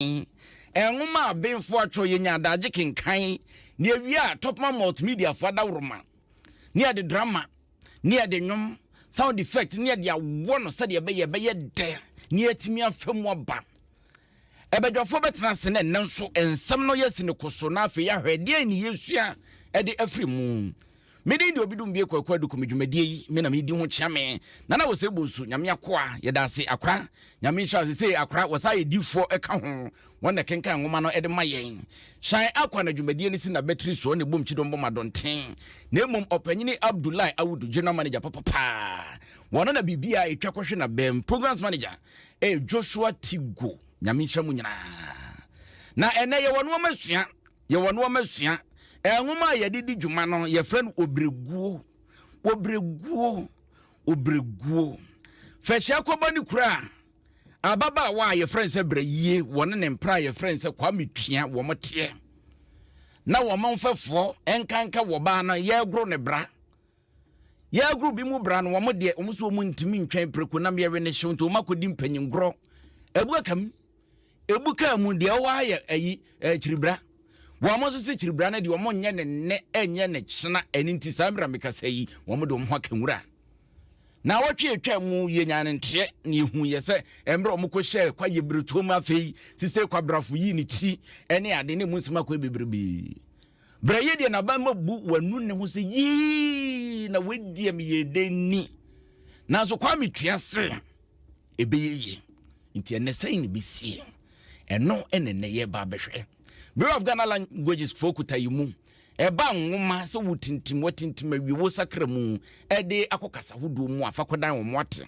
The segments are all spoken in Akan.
Nwoma a abenfo atwerɛ, yɛnya adagye kenkan na yɛwie a, Topman Multimedia fo adaworoma ne yɛde drama ne yɛde nnwom, sound effect ne yɛde awɔ no sɛdeɛ ɛbɛyɛ ɛbɛyɛ dɛ ne yɛatumi afa mu aba. Ɛbadwafoɔ bɛtena ase na ɛnnɛ nso nsɛm no yɛasi no koso na afei yɛahwɛ deɛn ne yɛsua de afiri mu. Me din de Obidum Bie Kwaku Aduku me dwumadie yi me na medi ho kyea me Nana Osei Bonsu Nyame akoa yɛda ase Akora Nyame nhyira wo sesei Akora wɔsa yɛ difoɔ ɛka ho wɔn na ɛkenkan nwoma no ɛde ma yɛn Shine Akwa na dwumadie no si na bɛtiri soɔ na ɛbom kyidɔm bɔ ma dɔnten na mmom Ɔpanyini Abdullahi Awudu General Manager papapaa wɔn na biribiara ɛtwa kɔhwe na bɛm Programs Manager ɛyɛ Joshua Tigo Nyame nhyira mu nyinaa na ɛnɛ yɛwɔ nnoɔma sua Yɛwɔ nnoɔma sua. Nwoma a yɛde di dwuma no, yɛfrɛ no Obrɛguo. Obrɛguo. Obrɛguo. Fɛhyɛ kɔba ne kura a ababaawa a yɛfrɛ no sɛ Brɛyie, wɔne ne mpra a yɛfrɛ no sɛ Kwame Tua, wɔn teɛ. Na wɔn mfɛfoɔ nkanka wɔ baa no yɛregoro ne bra. Yɛregoro bi mu bra no, wɔn deɛ, wɔn nso wɔn ntumi ntwɛn preko nam yɛwe ne hyew nti wɔn akɔdi mpanyingorɔ. Abu akam. Ebu kaa mu deɛ ɔwɔ ha yɛ ayi kyiribra. Wɔn nso sɛ kyiribra no deɛ wɔn nyɛ ne nnɛ ɛnyɛ ne kyena ɛne nti saa mmerɛ mekasa yi wɔn de wɔn ho aka nwura. Na awɔtwe atwa mu yɛ nyaa ne nteɛ na ehu yɛ sɛ mmerɛ wɔn kɔ hyɛ kwa yɛ beretuo mu afei sisire kwabrafo yii ne ti ɛne ade ne mu nsɛm akɔ bebrebe. Berɛ yi deɛ n'aban ma bu wanu ne ho sɛ yii na wadiɛ meyɛ dɛn ni. Nanso Kwame tua se ɛbɛyɛ yie nti ɛnɛ sɛn na ɛbɛsie ɛno ɛna ɛnɛ yɛba abɛhwɛ. Bureau of Ghana Languages foɔ kuta yi mu ɛba nwoma sɛ wotintim watintim awie wo sakra mu ɛde akɔ kasa hodoɔ mu afa kɔdan wɔn ate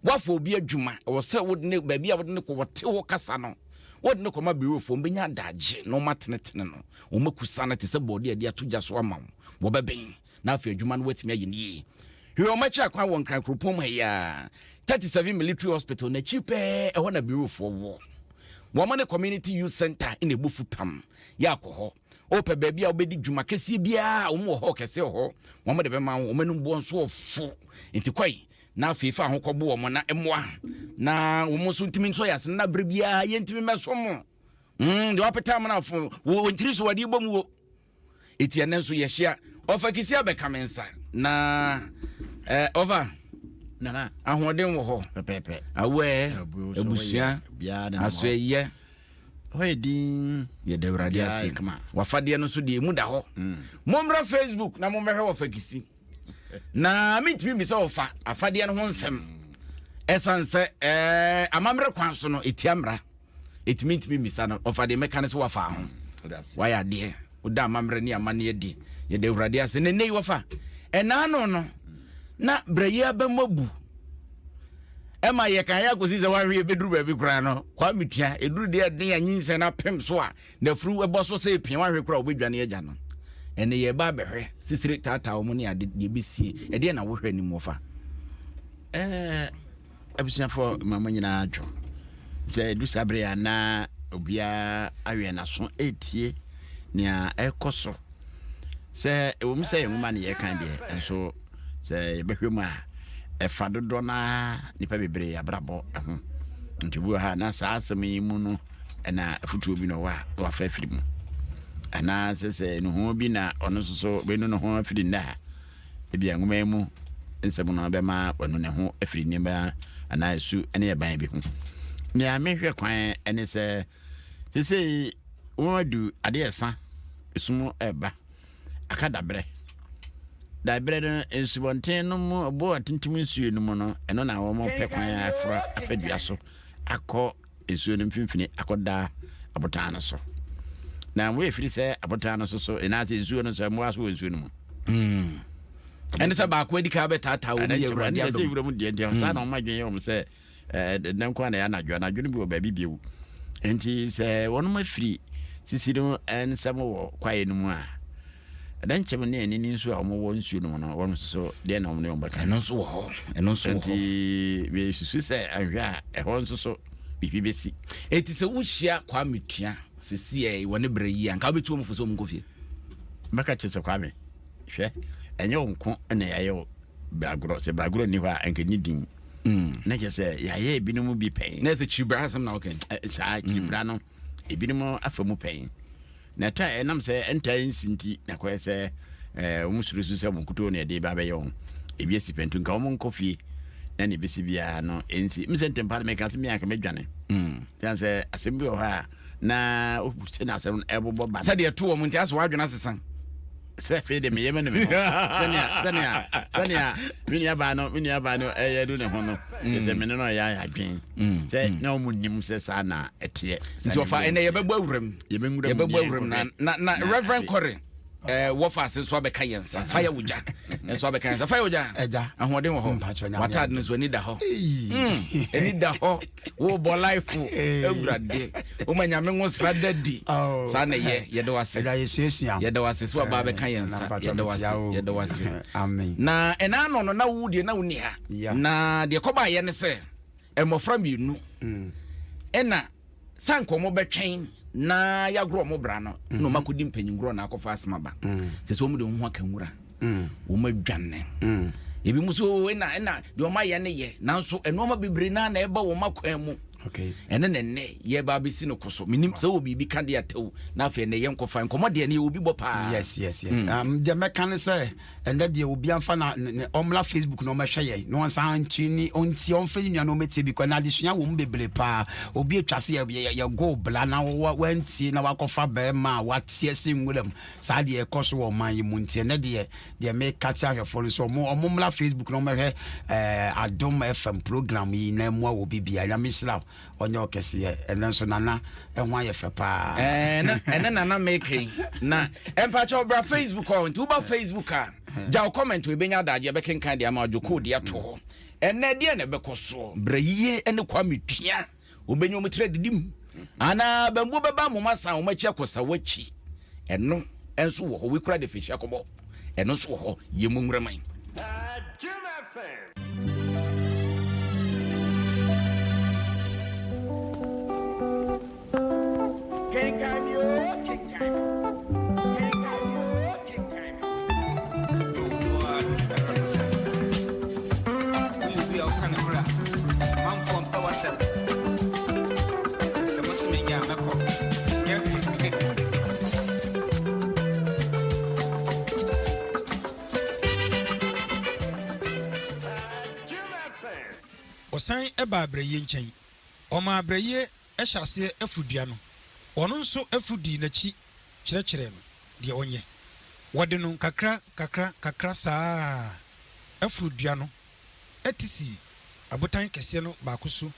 wafa obi adwuma ɛwɔ sɛ wode ne baabi a wode ne kɔ wɔte hɔ kasa no wode ne kɔma bureau foɔ mbɛnya adagye na wɔn atenetene no wɔn akusa no te sɛ bɔɔde a ɛde ato gya so ama wo wɔbɛbɛn na afei adwuma no watumi ayɛ no yie. Hwɛ wɔn akyi akwan wɔ Nkran kuropɔn mu ha yi ara, 37 Military Hospital n'akyi pɛɛ, ɛhɔ na bureaufoɔ wɔ. Wɔn ne Community Youth Center na ɛbɔ fupam. Yɛ akɔ hɔ. Wopɛ baabi a wobɛdi dwuma kɛseɛ biara, wɔn wɔ hɔ kɛseɛ wɔ hɔ. Wɔn de bɛma wo, wɔn anim boɔ nso ɔfo. Nti kɔe na afei fa ho kɔbo wɔn na mmoa na wɔn nso ntumi nsɔ yɛ asene na berɛ biara yɛntumi mmɛso mo. Deɛ wapeta amanafo wɔ ntiri so wɔde bɔ mu wo. Eti ɛnɛ nso yɛhyia. Ɔfa kisi abɛka me nsa na eh, ɔfa. Nana. Ahoɔden wɔ hɔ. Pɛpɛpɛ. Awɛ, abusua, asoɛyɛ. Hɔ yɛ din. Yɛda Awurade ase. Wafadeɛ no nso deɛ emu da hɔ. Mm. Mommra Facebook na mommɛhwɛ wɔfa kisi. Na mentumi mmisa ɔfa afadeɛ no ho nsɛm. Ɛsan sɛ ɛɛ amammerɛ kwan so no ɛtia mmara. Ɛtumi ntumi mmisa no ɔfa deɛ mɛka no sɛ wafa ho wayɛ adeɛ woda amammerɛ ne amanneɛ di yɛda awurade ase ne nnɛ yi wɔfa ɛnaa no no na berɛ yi aba mu abu ɛma yɛka yɛ akɔsi sɛ woahwe yɛbɛduru baabi koraa no kwa metua ɛduru deɛ ɛden a nyinsɛn no apem so a nafuru ɛbɔ so sɛ ɛpia woahwe koraa wobɛdwane agya no ɛne yɛba abɛhwɛ sisire taataa wɔn ne ade deɛ bɛsie ɛdeɛ na wohwɛ anim wɔfa ɛɛ Abusuafoɔ ma mo nyinaa dwo. Sɛ ɛdu saa bere a na obiara awɛn n'aso retie nea ɛrekɔ so. Sɛ ɛwɔ mu sɛ yɛn nwoma ne yɛkan deɛ, nso sɛ yɛbɛhwɛ mu a, ɛfa dodoɔ no ara nnipa bebree abrabɔ ho. Nti obi wɔ ha na saa asɛm yi mu no ɛna afotuo bi na ɔwɔ a na wafa afiri mu. Anaasɛ sɛ nuhu bi na ɔno nso so bɛnu ne ho afiri nnɛ a, Ebia nwoma yi mu nsɛm no bɛma wanu ne ho afiri nneɛma anaa su ne ɛban bi ho. Nea mehwɛ kwan ne sɛ seesei wɔadu ade ɛsa, esum reba, aka dabrɛ. Dabrɛ no nsubɔnten no mu ɔbo atintim nsuo no mu no, ɛno na wɔpɛ kwan aforo afa dua so akɔ nsuo no mfimfini akɔda abotan no so. Na mmoa ɛfiri sɛ abotan no so so anaasɛ nsuo no so mmoa so wɔ nsuo no mu. Hmm. Ɛne sɛ baako adi kan bɛtaataa wɔn yɛ awurade adom. Ɛne sɛ wura mu deɛ nti saa na wɔn adwene yɛ wɔn sɛ ɛnɛ nko na ɛyɛ anadwo anadwo no bi wɔ baabi bio. Nti sɛ wɔn afiri sisi no nsɛm wɔ kwaeɛ no mu a Ɛdɛnkyɛm ne anini nso a wɔwɔ nsuo no mu no, wɔn nso so, deɛn na wɔn ne wɔn bɛka? Ɛno nso wɔ hɔ. Ɛno nso wɔ hɔ. Nti mesusu sɛ anhwɛ a ɛhɔ nso so biribi bɛsi. Eti sɛ wohyia Kwame Tua sesiɛ wɔ ne berɛ yi a, nka wobɛtu wɔn fo sɛ wɔn nkɔ fie? Mɛka kyerɛ sɛ Kwame, hwɛ, ɛnyɛ wo nko na yɛayɛ wo bragorɔ. Sɛ bragorɔ nni hɔ a, anka nni din. Na kyerɛ sɛ yɛayɛ ebinom bi pɛn. Na ɛsɛ kyiribra asɛm na woka yi. Saa kyiribra no ebinom afa mu pɛn. Na ɛta ɛnam sɛ ɛntaa nsi nti na kɔyɛ sɛ wɔn suro so sɛ wɔn nkutoo na ɛde ba abɛyɛ wɔn. Ebi asi pɛn nti nka wɔn nkɔ fie na ne bɛsi biara no ɛnsi. Mesɛ ntɛmpa no meka sɛ me anka mɛdwane. Sɛ sɛ asɛm bi wɔ hɔ a na sɛ na asɛm no ɛbobɔ ba. Sɛdeɛ ɛto wɔn nti asɛ wɔadwene asesa. Sɛ afei de meyɛ me ne me ho sɛnea sɛnea sɛnea me nua baa no me nua baa no ɛyɛ du ne ho no mm. sɛ me ne no ɛyɛ ayɛ adwen mm. sɛ mm. na wɔn nim sɛ saa na ɛteɛ. Nti ɔfa ɛnɛ yɛbɛbɔ awuram yɛbɛbɔ awuram na na na Reverend Kɔre eh, wɔfa ase nso abɛka yɛn nsa fire wogya nso abɛka yɛn nsa fire wogya ahoɔden wɔ hɔ wataade no nso ani da hɔ ani da hɔ wobɔ life awurade woma nyame nwosra da di oh. saa na ɛyɛ yɛda wase yɛda wase so aba bɛka yɛn nsa yɛda wase yɛda wase na ɛna ano no na wo deɛ na wonni ha na deɛ kɔba yɛ ne sɛ mmɔfra mmienu mm. ɛna sɛ anka wɔn bɛtwɛn na yɛagorɔ wɔn bra no na wɔn akɔdi mpanyingorɔ na akɔfa asɛm aba mm. sɛ sɛ wɔn de wɔn ho aka nwura mm. wɔn adwane mm. ebi mu so oh, ɛna ɛna deɛ wɔn ayɛ ne yɛ nanso nneɛma bebree naa na ɛba wɔn akwan mu ɛne ne nnɛ yɛba abɛsi no ko so menim sɛ wɔ biribi ka de atɛw na afei ɛnɛ yɛnkɔfa nkɔmmɔ deɛ ne yɛ obi bɔ paa yes yes yes um, deɛ mɛka ne sɛ Ɛndɛ deɛ obia nfa na ne ɔmmra Facebook na ɔmmɛhwɛ yɛn na ɔnsan ntwi ne ɔntie ɔmfrɛ ne nua na ɔmmɛtie bi kɔ na adesua wɔ mu bebree paa obi atwa se yɛ yɛ yɛ go bla na wantie na wakɔfa bɛrima a wateɛ se nwura mu saa deɛ ɛkɔ so wɔ ɔman yi mu nti ɛnɛ deɛ deɛ meka kyerɛ ahwɛfoɔ no sɛ ɔmo ɔmo mmra Facebook na ɔmmɛhwɛ ɛɛ Adom FM program yi na ɛmoa wɔ bibia Nyame nhyira wo. Ɔnyɛ ɔkɛseɛ ɛnɛ nso nana ɛho ayɛ fɛ paa. Ɛnɛ nana meke yi na mpakyɛ ɔbra Facebook hɔ nti woba Facebook a gya wo comment ebenya adagye ɛbɛkenkan de ama ɔdwo code ato hɔ ɛnɛ deɛ na ɛbɛkɔ soɔ brɛ yie ɛne Kwame Tua wobɛnya wɔn tiri adidi mu anaa bambuo bɛba moma san wɔn akyi akɔsa wɔakyi ɛno nso wɔ hɔ wekura de fihyia kɔbɔ ɛno nso wɔ hɔ yɛ mu nwuraman. Ɔsan baa Brayie nkyɛn. Ɔmaa Brayie hyɛ aseɛ foro dua no. Ɔno nso foro dii n'akyi kyerɛkyerɛɛ no deɛ ɔnyɛ. Wɔde no nkakra nkakra nkakra saa ara foro dua no ti sii abotan kɛseɛ no baako so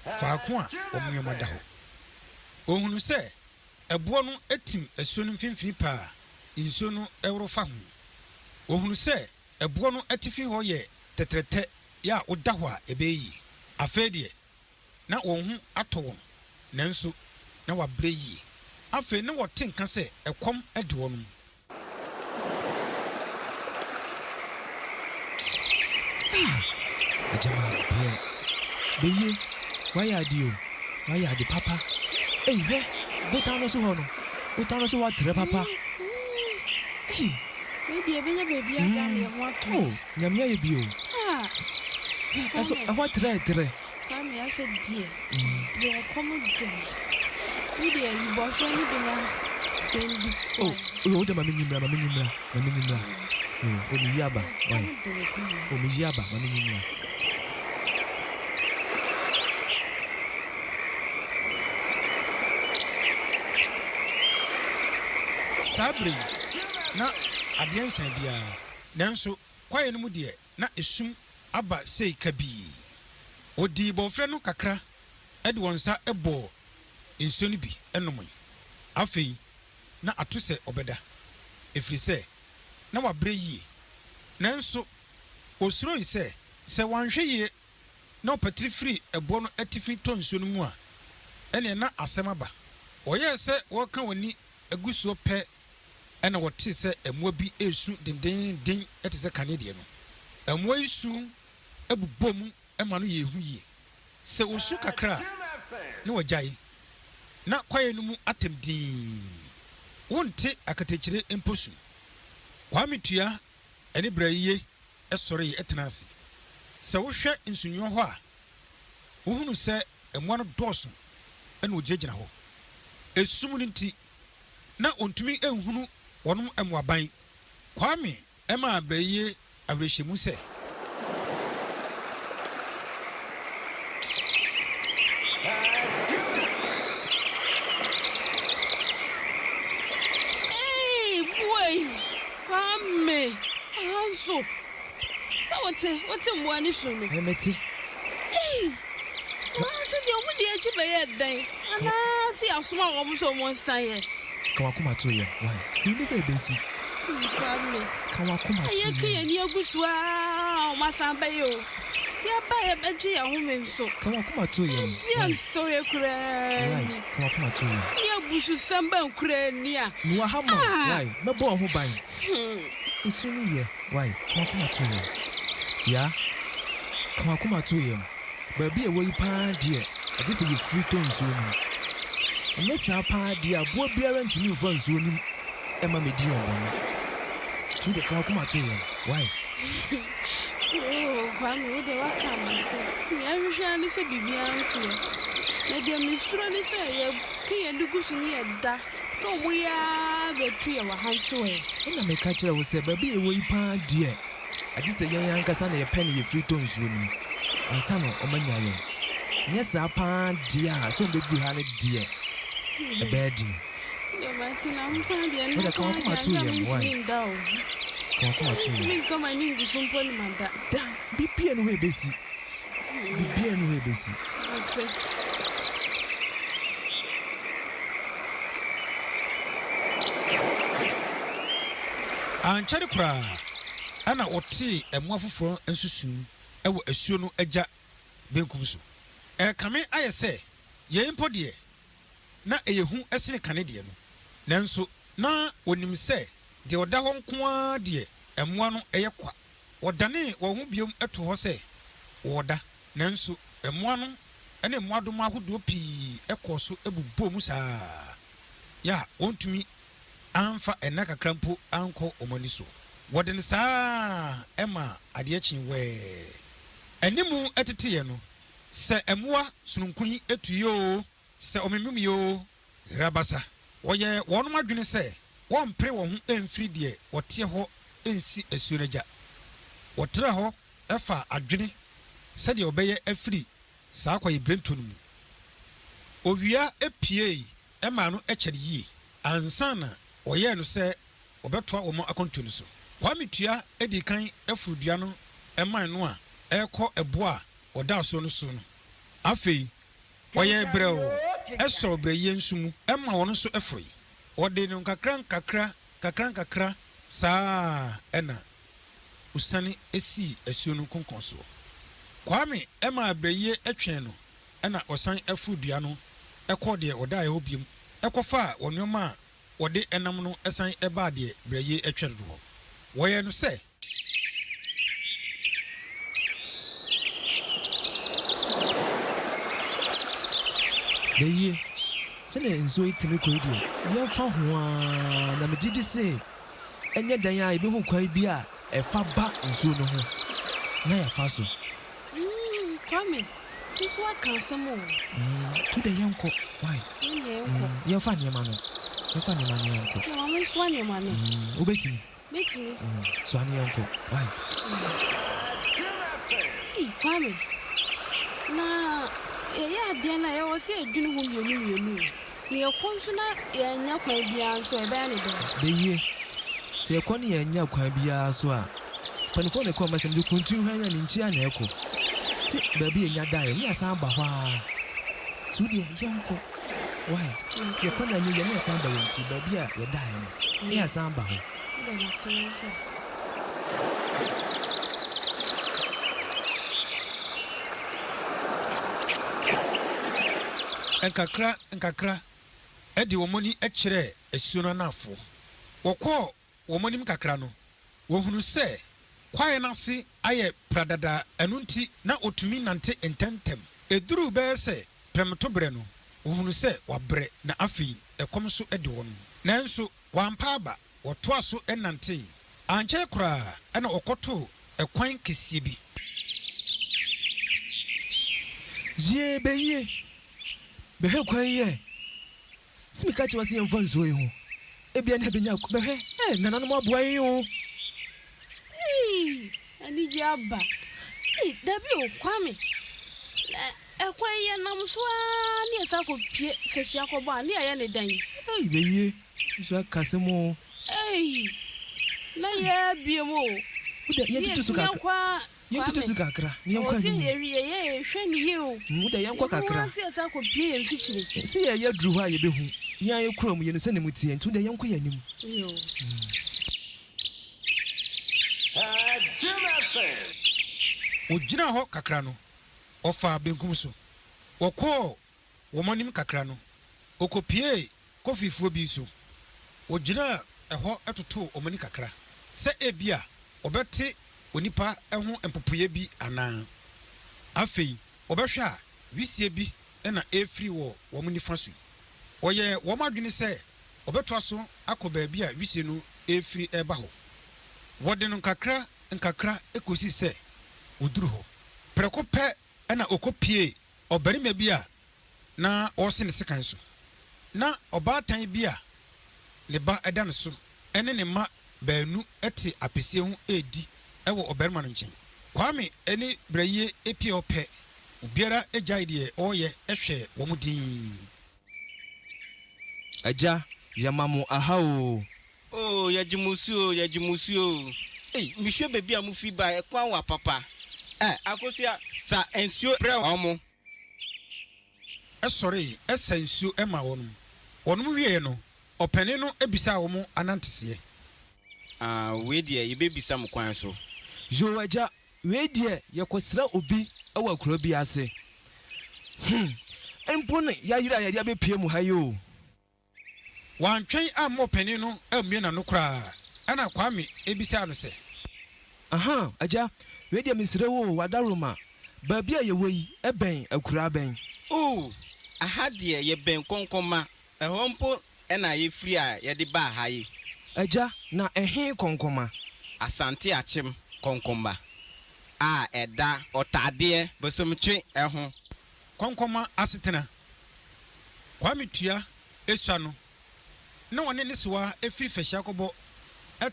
faako a wɔn nneɛma da hɔ. Ɔhunuu sɛ ɛboɔ no tim asuo no mfimfini pɛ a nsuo no woro fa ho. Ɔhunuu sɛ ɛboɔ no atifi hɔ yɛ tɛtrɛtɛ yɛ a woda hɔ a ɛbɛyɛ yie. Afei deɛ, na wɔn ho atɔ wɔn, nanso na wɔabrɛ yie. Afei na wɔte nka sɛ ɛkɔm de wɔn. Ah! Agya mabrɛ. Beyie, wayɛ ade o, wayɛ ade papa. Ei hwɛ, botan no so hɔ no, botan no so hɔ atrɛ papa. Ei! Wei deɛ yɛbɛnya baabi ada ama yɛn ho atɔ yɛn. Oh, Nyame ayɛ bi o. Ah! Ɛso ɛhɔ trɛtrɛ. Kwame afɛ deɛ brɛ kɔm de me. Wo deɛ yi bɔfrɛ no bi na yɛn di. Oh, oh, wo deɛ ma me nyi mmra, ma me nyi mmra, ma me nyi mmra. Oh, oh, me yi aba, why? Oh, me yi aba, ma me nyi mmra. Saa berɛ yi, na adeɛ nsa biara, nanso kwaeɛ no mu deɛ, na esum aba sei kabii. Wɔdii bɔɔfrɛ no kakra de wɔn nsa bɔɔ nsuo no bi nomee. Afei na ato sɛ ɔbɛda, ɛfiri sɛ na wabrɛ yie. Nanso ɔsuroe sɛ, sɛ wanhwɛ yie na ɔpatiri firi ɛboɔ no atifi tɔ nsuo no mu a, ɛnneɛ na asɛm aba. Wɔyɛɛ sɛ wɔreka wɔn ani agu soɔ pɛ na wɔtee sɛ mmoa bi resu dendeenden te sɛ kane deɛ no. Mmoa yi su bobɔɔ mu ma no yɛɛ hu yie. Sɛ wɔsu kakra a, na wɔagyae, na kwaeɛ no mu atɛm dinn. Wonte akatakyire mpo su. Kwame Tua ne Brayie sɔree tenaa ase. Sɛ wohwɛ nsunoɔ hɔ a, wohunu sɛ mmoa no dɔɔso na wɔgyinagyina hɔ. Esum no nti, na wɔntumi nhunu wɔn mmoaban. Kwame maa Brayie awerɛhyɛmu sɛ. Eii boa yi Kwame aha nso sɛ wote wote mmoa no su no. Ɛɛ mete. Eii wɔn nso deɛ wɔn deɛ akyi bɛyɛ dɛn anaa sɛ yɛasoma wɔn sɛ wɔn nsan yɛ. Ka w'akoma to yam why biribi bɛɛ bɛsi. Eii Kwame Ka w'akoma to yɛka yam. yɛn ani agu so aa wɔn asan bɛyɛ o yɛba a yɛbɛgye yɛn home nso. Ka w'akoma to yam Ɛdeɛn why. nsɔhwɛ koraa Why ni. ka w'akoma to yam. Ne abususɛm bɛn koraa ni a Mewɔ ha ma wo ah. why mɛbɔ wo ho ban. Nsu no yɛ why ka w'akoma to yam. Yeah ka w'akoma to yam. Baabi a ɛwɔ yi paa deɛ agye sɛ yɛfiri tɔ nsuo no mu. Anyɛ saa paa deɛ aboa biara ntumi mfa nsuo no mu mma mɛdi yɛn bɔne. Nti wo deɛ ka w'akoma to yam why. Oh Kwame wo deɛ woaka ama sɛ nea ɛhwehwɛ ara ne sɛ biribiara nto yɛn. Na deɛ mesuro ne sɛ yɛka yɛn ani gu so ne yɛda Na ɔmo yi ara bɛtu yɛn wɔ ha nso ɛ? Ɛna meka kyerɛɛ wo sɛ, baabi a yɛwɔ yi paa deɛ, agye sɛ yɛn ankasa na yɛpɛ na yɛfiri tɔ nsuo no mu ansa na wɔanya yɛn. Nyɛ saa paa deɛ a, sɛ wɔbɛduru ha no deɛ, ɛbɛyɛ den. Deɛ mate na me paa deɛ, Wo nnɛ deɛ, ka paa w'akoma deɛ, to anka yam, wai? mentumi nda o. Ka w'akoma to yam. Mentumi nka m'ani ngu so mpo na mada. Da, biribiara nni hɔ a ɛbɛsi. Biribiara nni hɔ a ɛbɛsi. Mate. Ankyɛre koraa na wɔtee mmoa foforɔ nso su wɔ asuo no agya benkum so. Ɛrekame ayɛ sɛ yei mpo deɛ, na ɛyɛ hu sene kane deɛ no. Nanso na wɔnim sɛ deɛ ɔda hɔ nko ara deɛ mmoa no yɛ kwa. Wɔdanee wɔn ho bio too hɔ sɛ wɔreda, nanso mmoa no ne mmoadoma ahodoɔ pii kɔɔ so bobɔɔ mu saa ara, yɛ a wɔntumi amfa nna kakra mpo ankɔ wɔn ani so. Wɔde no saa ara maa adeɛ kyee wɛɛ. Anim teteeɛ no, sɛ mmoa sononko yi tuiɛ oo, sɛ wɔmememyɛ oo, Rabasa. Wɔyɛɛ wɔnom adwene sɛ wɔmpere wɔn ho mfiri deɛ wɔteɛ hɔ nsi asuo no agya. Wɔtraa hɔ faa adwene sɛdeɛ wɔbɛyɛ afiri saa kwaebirentuo no mu. Owia puei maa no kyɛre yie ansa na wɔyɛɛ no sɛ wɔbɛtoa wɔn akwantuo no so. Kwame Tua dii kan foro dua no mman no a ɛrekɔ ɛboɔ a wɔdaa soɔ no so no. Afei Wɔyɛɛ brɛoo sɔɔ brɛyɛ nsu mu ma wɔn nso foroe. Wɔde no nkakrankakra, nkakrankakra saa ara na osiane sii asuo no konkɔn soɔ. Kwame maa brɛyie twee no na ɔsan foro dua no kɔɔ deɛ wɔdaeɛ hɔ bio kɔfaa wɔn nneɛma a wɔde nam no san baa deɛ brɛyie twɛre no hɔ. Wɔyɛɛ no sɛ. Beyie, sɛdeɛ nsuo yi tene kɔ yi deɛ, yɛmfa ho ara, na megye di se ɛnyɛ dɛn ara yɛbɛhu kwan bi a ɛfa ba nsuo no ho na yɛafa so. Mm, Kwame, wo nso woaka asɛm o. Mm, to deɛ yɛnkɔ, why? Yɛn deɛ yɛnkɔ. Mm, yɛmfa nneɛma no, yɛmfa nneɛma no yɛnkɔ. Na ma mensoa nneɛma no. Mm, wobɛtumi? Mɛtumi. Soa ne yɛnkɔ wai. Ei Kwame, na yɛyɛ adeɛ no a yɛwɔ sɛ yɛdwene ho mmienu mmienu o. Na yɛkɔ nso na yɛannya kwan biara nso a yɛbɛyɛ no dɛn? Beyie, sɛ yɛkɔ ne yɛannya kwan biara nso a, mpaninfoɔ na ɛkɔ mma sɛ mede kuntu hwan a ne nkyia na ɛkɔ. Se baabi yɛnya daeɛ ne yɛasan aba hɔ ara. Nti wo deɛ yɛnkɔ wai. Yɛkɔ na anyɛ yie a ne yɛasan aba yɛn nkyi baabi a yɛdaeɛ no ne yɛasan aba hɔ. Wode mate yɛnkɔ a. Nkakra nkakra de wɔn ani kyerɛɛ asuo no anafoɔ. Wɔkɔɔ wɔn anim kakra no, wɔhunuu sɛ kwaeɛ no ase ayɛ pradada, ɛno nti na wɔtumi nante ntɛmntɛm. Ɛduruu bɛyɛ sɛ prɛmtoberɛ no, wɔhunuu sɛ wɔabrɛ na afei ɛkɔm nso de wɔn. Nanso Wɔampa aba, wɔtoaa so nantee. Ankyɛre koraa na wɔkɔtoo ɛkwan kɛseɛ bi. Yie bɛyie, bɛhwɛ kwan yi ɛ. Se meka kyerɛ wo se yɛmfa nsuo yi ho, ebia na yɛbɛnya ak bɛhwɛ ɛ, nananom aboa yɛn o. Eii, anigye aba. Ei, dabi o, Kwame. Na ɛkwan yi yɛnam so ara ne yɛsan kɔpue Fɛhyia kɔbɔ a, ne yɛayɛ no dɛn? Ei, bɛyie, nso aka asɛm o. Ei, na yɛabue mu o. Wo deɛ, Ne yɛntutu so yɛtumi kakra. akɔ ara. Yɛntutu so kakra na yɛnkɔ Kwame, ɛwɔ sɛ anim. yɛwie yɛ yɛhwɛ no yie o. Wo deɛ yɛnkɔ Yɛbɛhu kakra. ara sɛ yɛsan akɔpue yɛn mfikyire. Sɛ yɛyɛ duru hɔ a yɛbɛhu. Yɛn ara yɛn kurom, yɛnim sɛdeɛ mu teɛ, nti wo deɛ yɛnkɔ yɛn anim. Yoo. Wɔgyinaa hɔ kakra no, wɔfaa benkum so. Wɔkɔɔ wɔn anim kakra no, wɔkɔpuee kɔfifuo bi so. Wɔgyinaa hɔ totoo wɔn ani kakra sɛ ebia wɔbɛte onipa ho mpopoeɛ bi anaa. Afei wɔbɛhwɛ a, wisie bi na ɛrefiri wɔ wɔn nifa so yi. Wɔyɛɛ wɔn adwene sɛ wɔbɛtoa so akɔ baabi a wisie no refiri reba hɔ. Wɔde no nkakra nkakra kɔsii sɛ wɔduru hɔ. Prɛko pɛ na wɔkɔpuee ɔbarima bi a na ɔrese ne sekan so. Ná ɔbaatan bi a ne ba da ne so ne ne mma baanu te apɛsie ho redi wɔ ɔbarima no nkyɛn. Kwame ne Brayie pue hɔ pɛ, obiara gyae deɛ ɔreyɛ hwɛɛ wɔn dinn. Agya, yɛma mo aha oo. Oh, yɛgye mo su o, yɛgye mo su o. Ei, mehwɛ baabi a mofiri baeɛ, ɛkwan wa papa. Eh, Akosua, sa nsuo brɛ wɔn. Sɔree sa nsuo maa wɔnom. Wɔnom wieeɛ no, ɔpanin no bisaa wɔn ananteseɛ. Ah, wei deɛ yɛbɛbisa mo kwan so. Yoo agya, wei deɛ yɛkɔsra obi wɔ akuraa bi ase. Hmm, mpo ne yɛayera a yɛde abɛpue mu ha yi o. Wantwɛn amma ɔpanin no ammue n'ano koraa ɛnna Kwame bisaa no sɛ. Ahaa, agya, wei deɛ mesrɛ wo o, w'adaworoma, baabi a yɛwɔ yi, ɛbɛn akuraa bɛn? Oo, aha deɛ yɛbɛn Kɔnkɔnma, ɛhɔ mpo na yɛfiri a yɛde baa ha yi. Agya, na ɛhe Kɔnkɔnma? Asante Akyem Kɔnkɔnma a ɛda Ɔtadeɛ Bosomtwe ho. Kɔnkɔnma asetena. Kwame Tua sua no, na ɔne ne sewa firi Fahyiakɔbɔ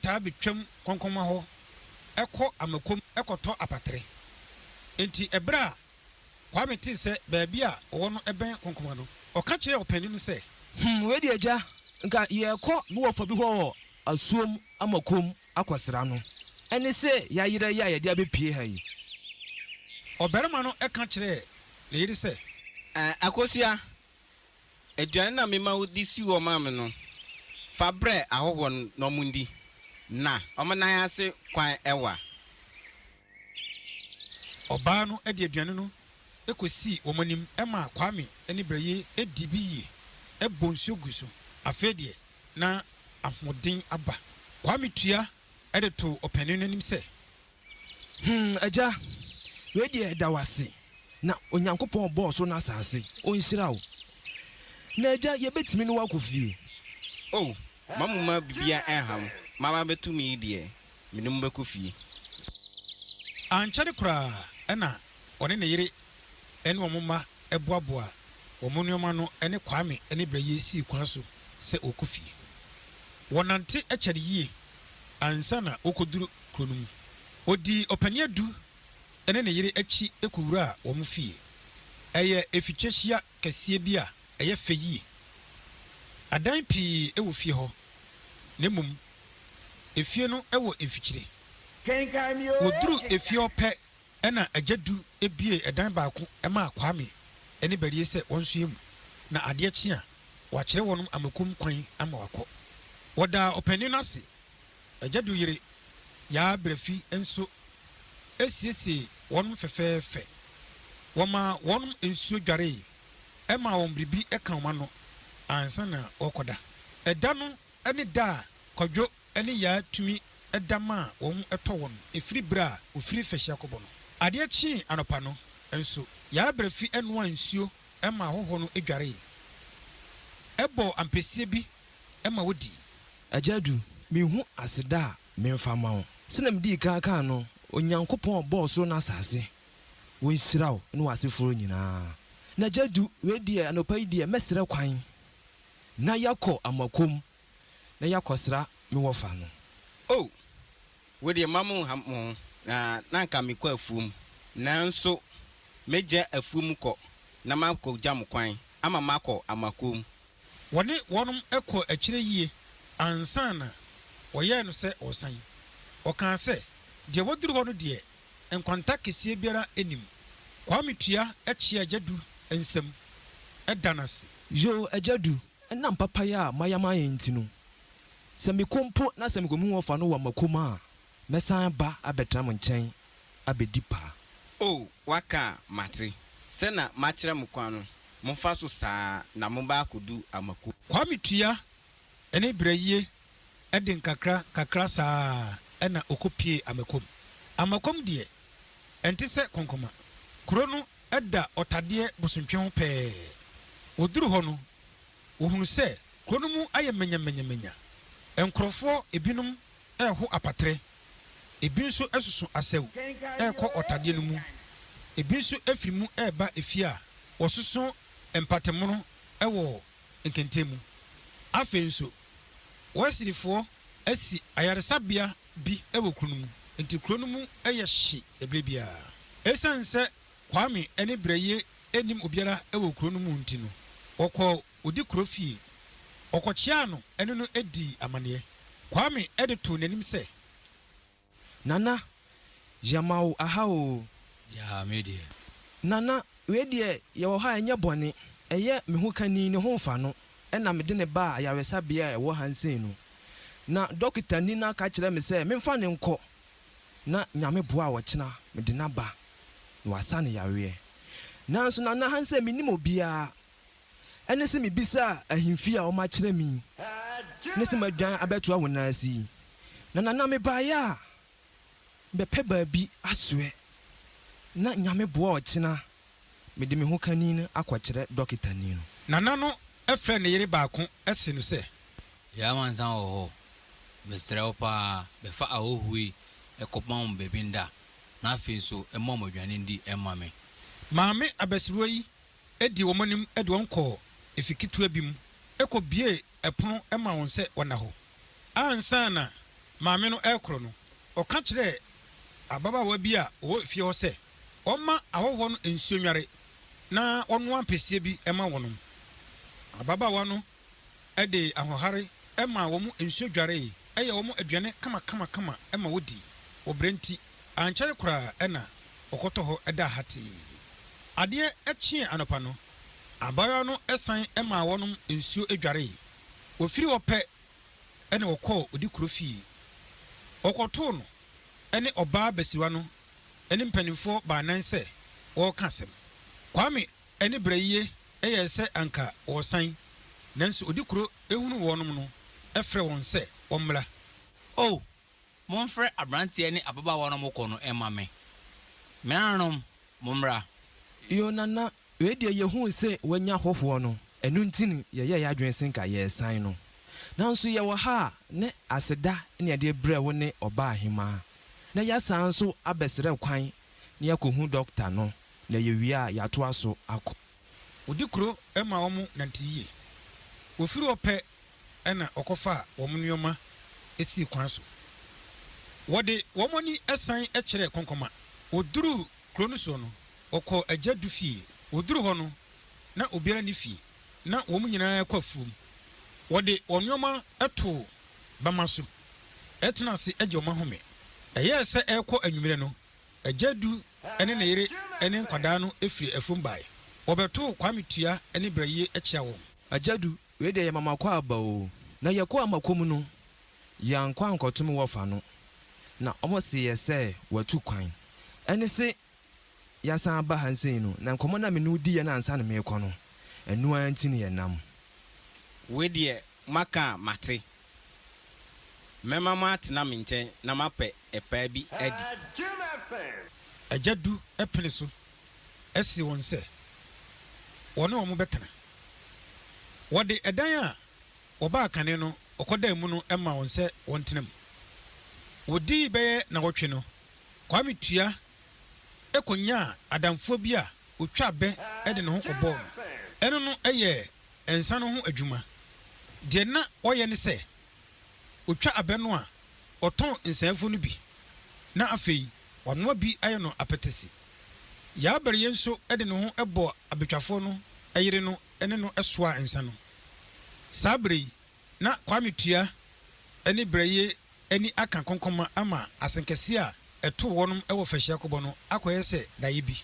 taa betwam Kɔnkɔnma hɔ kɔ Amakom kɔtɔ apatere. Enti bere a Kwame tee sɛ baabi a ɔwɔ no bɛn Kɔnkɔnma no, ɔka kyerɛɛ ɔpanin no sɛ. Hmm, wei deɛ agya, nka yɛrekɔ me wɔfa bi hɔ wɔ Asuom Amakom akɔsra no. Ɛne sɛ yɛayera yi a yɛde abɛpue ha yi. Ɔbarima no ka kyerɛɛ ne yere sɛ. Akosua, aduane no a mema wode sii hɔ maa me no, fa brɛ ahɔhoɔ no na wɔndi, na wɔn nan ase kwan wa. Ɔbaa no de aduane no kɔsii wɔn anim maa Kwame ne Brayie dii bi yie, bɔɔ nsuo gui so. Afei deɛ, na ahoɔden aba. Kwame tua de too ɔpanin no anim sɛ. Hmm, Agya, wei deɛ yɛda wo ase, na Onyankopɔn a ɔbɔɔ ɔsoro ne asase, ɔnhyira wo. Na Agya, yɛbɛtumi ne wo akɔ fie? Oh, ma mo mma biribiara ɛnha mo, maba abɛto me yi deɛ, me ne mo bɛkɔ fie. Ankyɛre koraa na ɔne ne yere ne wɔn mma boaboaa wɔn nneɛma ano ne Kwame ne Brayie sii kwan so sɛ wɔrekɔ fie. Wɔnante kyɛre yie ansa na wɔrekɔduru kuro no mu. Ɔdii Ɔpanin Adu ne ne yere akyi kɔwuraa wɔn fie. Ɛyɛ efitwahyia kɛseɛ bi a ɛyɛ fɛ yie. Adan pii wɔ fie hɔ, na mmom efie no wɔ mfikyire. Wɔduruu efie hɔ pɛ na Agya Du buee ɛdan baako maa Kwame ne Barie sɛ wɔnsoɛ mu, na adeɛ kye a, wakyerɛ wɔnom amakom kwan ama wɔakɔ. Wɔdaa ɔpanin no ase. Agya Du yere, Yaa Brɛfi nso siesiee wɔnom fɛfɛɛfɛ. Wɔmaa wɔnom nsuo dwaree, maa wɔn biribi ka wɔn ano ansa na wɔrekɔda. Ɛda no ne da a Kwadwo ne Yaa tumi da maa wɔn ho tɔ wɔn ɛfiri berɛ a wɔfiri Fahyiakɔbɔ no. Adeɛ kyee anɔpa no nso, Yaa Brɛfi noaa nsuo maa ahɔhoɔ no dwaree, bɔɔ ampesie bi ma wɔdii. Agya Adu, menhu aseda a memfa mma wo. Sɛnea midii kan kaa no, Onyankopɔn a ɔbɔɔ ɔsoro ne asase. Wɔnhyira wo ne w'asefoɔ nyinaa. Na Gyadu, wei deɛ anɔpa yi deɛ mɛsrɛ kwan na yɛakɔ Amakom na yɛakɔsra me wɔfa no. O, wo deɛ mma mo nha mo ho, na na anka mekɔ afuom, nanso mɛgya afuom kɔ na makɔgya mo kwan ama moakɔ Amakom. Wɔne wɔnom kɔɔ akyire yie ansa na wɔyɛɛ no sɛ ɔresan. Ɔkaa sɛ, Deɛ waduru hɔ no deɛ, nkwanta kɛseɛ biara nnim. Kwame Tua kyeaa Agya Du nsam da no ase. Yoo, Agya Du, ɛnam papayɛ a moayɛ ama yɛn nti no, sɛ mekɔ mpo na sɛ mekɔhu wɔfa no wɔ Makom a, mɛsan aba abɛtena mo nkyɛn abɛdi paa. O, woaka a, mate. Sɛ na makyerɛ mo kwan no, momfa so saa ara na mobɛ akɔdu Amako. Kwame Tua ne Brayie de nkakra nkakra saa ara na ɔkɔpuee Amakom. Amakom deɛ, ɛnte sɛ Kɔnkɔma. Kuro no da Ɔtadeɛ Bosontwe ho pɛɛ. Wɔduru hɔ no, wɔhunu sɛ kuro no mu ayɛ manyamanyamanya. Nkurɔfoɔ ebinom reho apatrɛ, ebi nso soso asau rekɔ ɔtadeɛ no mu, ebi nso firi mu reba efie a wɔsoso mpatemono wɔ nkɛntɛn mu. Afei nso, Wesleyfoɔ asi ayaresabea bi wɔ kuro no mu, enti kuro no mu yɛ hye berɛ biara. Esiane sɛ Kwame ne Brɛyie nnim obiara wɔ kuro no mu nti no, wɔkɔɔ Odikuro fie. Ɔkɔkyeaa no ne no dii amaneɛ. Kwame de too n'anim sɛ. Nana, yɛma wo aha oo. Yaa me deɛ. Nana, wei deɛ yɛwɔ hɔ a ɛnyɛ bɔne. Ɛyɛ me ho kani ne ho mfa no na mede no baa ayaresabea a ɛwɔ ha nsei no. Na dɔkotani no aka kyerɛ me sɛ memfa no nkɔ na Nyame boa a ɔkyena mede no aba na wasa no yareɛ. Nanso Nana ha nsei mennim obiara. Ɛne se mebisaa ahemfie a wɔakyerɛ me yi, ne se madwan abɛtoa wo nan ase yi. Na Nana mebaeɛ a, mebɛpɛ baabi asoɛ, na Nyame boa ɔkyena mede me ho kani no akɔkyerɛ dɔketani no. Nana no frɛɛ ne yere baako se no sɛ. Yaa amansan wɔ hɔ, mesrɛ wo paa bɛfa ahɔhoɔ yi kɔma wɔn baabi nda, na afei nso ma wɔn aduane ndi mma me. Maame abasiriwa yi dii wɔn anim de wɔn kɔɔ efi ketewa bi mu kɔbuee pono maa wɔn sɛ wɔnna hɔ. Ansa na maame no rekɔ no, ɔka kyerɛɛ ababaawa bi a ɔwɔ efie hɔ sɛ ɔmma ahɔhoɔ no nsuo nnware na ɔnnoa ampesie bi mma wɔnom. Ababaawa no de ahoɔhare maa wɔn nsuo dwaree, yɛɛ wɔn aduane kamakamakama ma wɔdii. Wɔ berɛ nti, ankyɛre koraa na wɔkɔtɔ hɔ daa hatee. Adeɛ kyeeɛ anɔpa no, abaayewa no san maa wɔnom nsuo dwaree. Wɔfiri hɔ pɛ na wɔkɔɔ Odikuro fie. Wɔkɔtoo no ne ɔbaa basiriwa no ne mpanimfoɔ baanan sɛ wɔreka asɛm. Kwame ne Brayie yɛɛ sɛ anka wɔresan, nanso Odikuro hunuu wɔnom no frɛɛ wɔn sɛ wɔmmra. O, Momfrɛ aberanteɛ ne ababaawa no a wɔkɔ no mma me. Me nananom, mommra. Yoo Nana, wei deɛ yɛhuu se wanya hɔhoɔ no, ɛno nti ne yɛyɛɛ y'adwene se nka yɛresan no. Nanso yɛwɔ ha a, ne aseda ne yɛde rebrɛ wo ne Ɔbaahemaa. Na yɛasan nso abɛsrɛ kwan na yɛakɔhu dɔkta no, na yɛwie a yɛatoa so akɔ. Ɔdi kuro ma wɔn nante yie. Wɔfiri hɔ pɛ na wɔkɔfaa wɔn nneɛma sii kwan so. Wɔde wɔn ani san kyerɛɛ Kɔnkɔma. Wɔduruu kuro no soɔ no, wɔkɔɔ Agya Du fie. Wɔduruu hɔ no, na obiara nni fie. Ná wɔn nyinaa kɔ afuom. Wɔde wɔn nneɛma too bama so tenaa ase gye wɔn ahome. Ɛyɛɛ sɛ ɛrekɔ anwummerɛ no, Agya Du ne ne yere ne nkwadaa no firii afuom baeɛ. Wɔbɛtoo Kwame Tua ne Brayie kyea wɔn. Agya Du, Wei deɛ yɛ mama kɔ aba oo. Na yɛkɔɔ Amakom no, yɛankɔ ankɔto me wɔfa no, na wɔn se yɛ sɛ watu kwan. Ɛne se yɛasan aba ha nsei no, na nkɔmmɔ no a me ne wo diiɛ no ansa na merekɔ no, ɛno ara nti na yɛnam. Wei deɛ moaka a mate. Mɛma moatena me nkyɛn na moapɛ ɛpaa bi adi. Agya Du pene so see wɔn sɛ wɔne wɔn bɛtena. Wɔde ɛdan a wɔbaa kane no wɔkɔdaa mu no maa wɔn sɛ wɔntena mu. Wɔdii bɛyɛ nnawɔtwe no, Kwame Tua kɔnyaa adamfoɔ bi a ɔtwa bɛ de ne ho kɔbɔɔ no. Ɛno no yɛɛ nsa no ho adwuma. Deɛ na ɔyɛ ne sɛ, ɔtwa abɛ no a, ɔtɔn nsaafuo no bi, na afei wanoa bi ayɛ no apɛtɛsi. Yaa Bariyɛ nso de ne ho bɔɔ abɛtwafoɔ no yere no ne no soaa nsa no. Saa berɛ yi, na Kwame Tua ne Brɛyie ani aka kɔnkɔnma ama asɛnkɛseɛ a ɛtoo wɔnom wɔ Fahyiakɔbɔ no akɔyɛ sɛ daeɛ bi.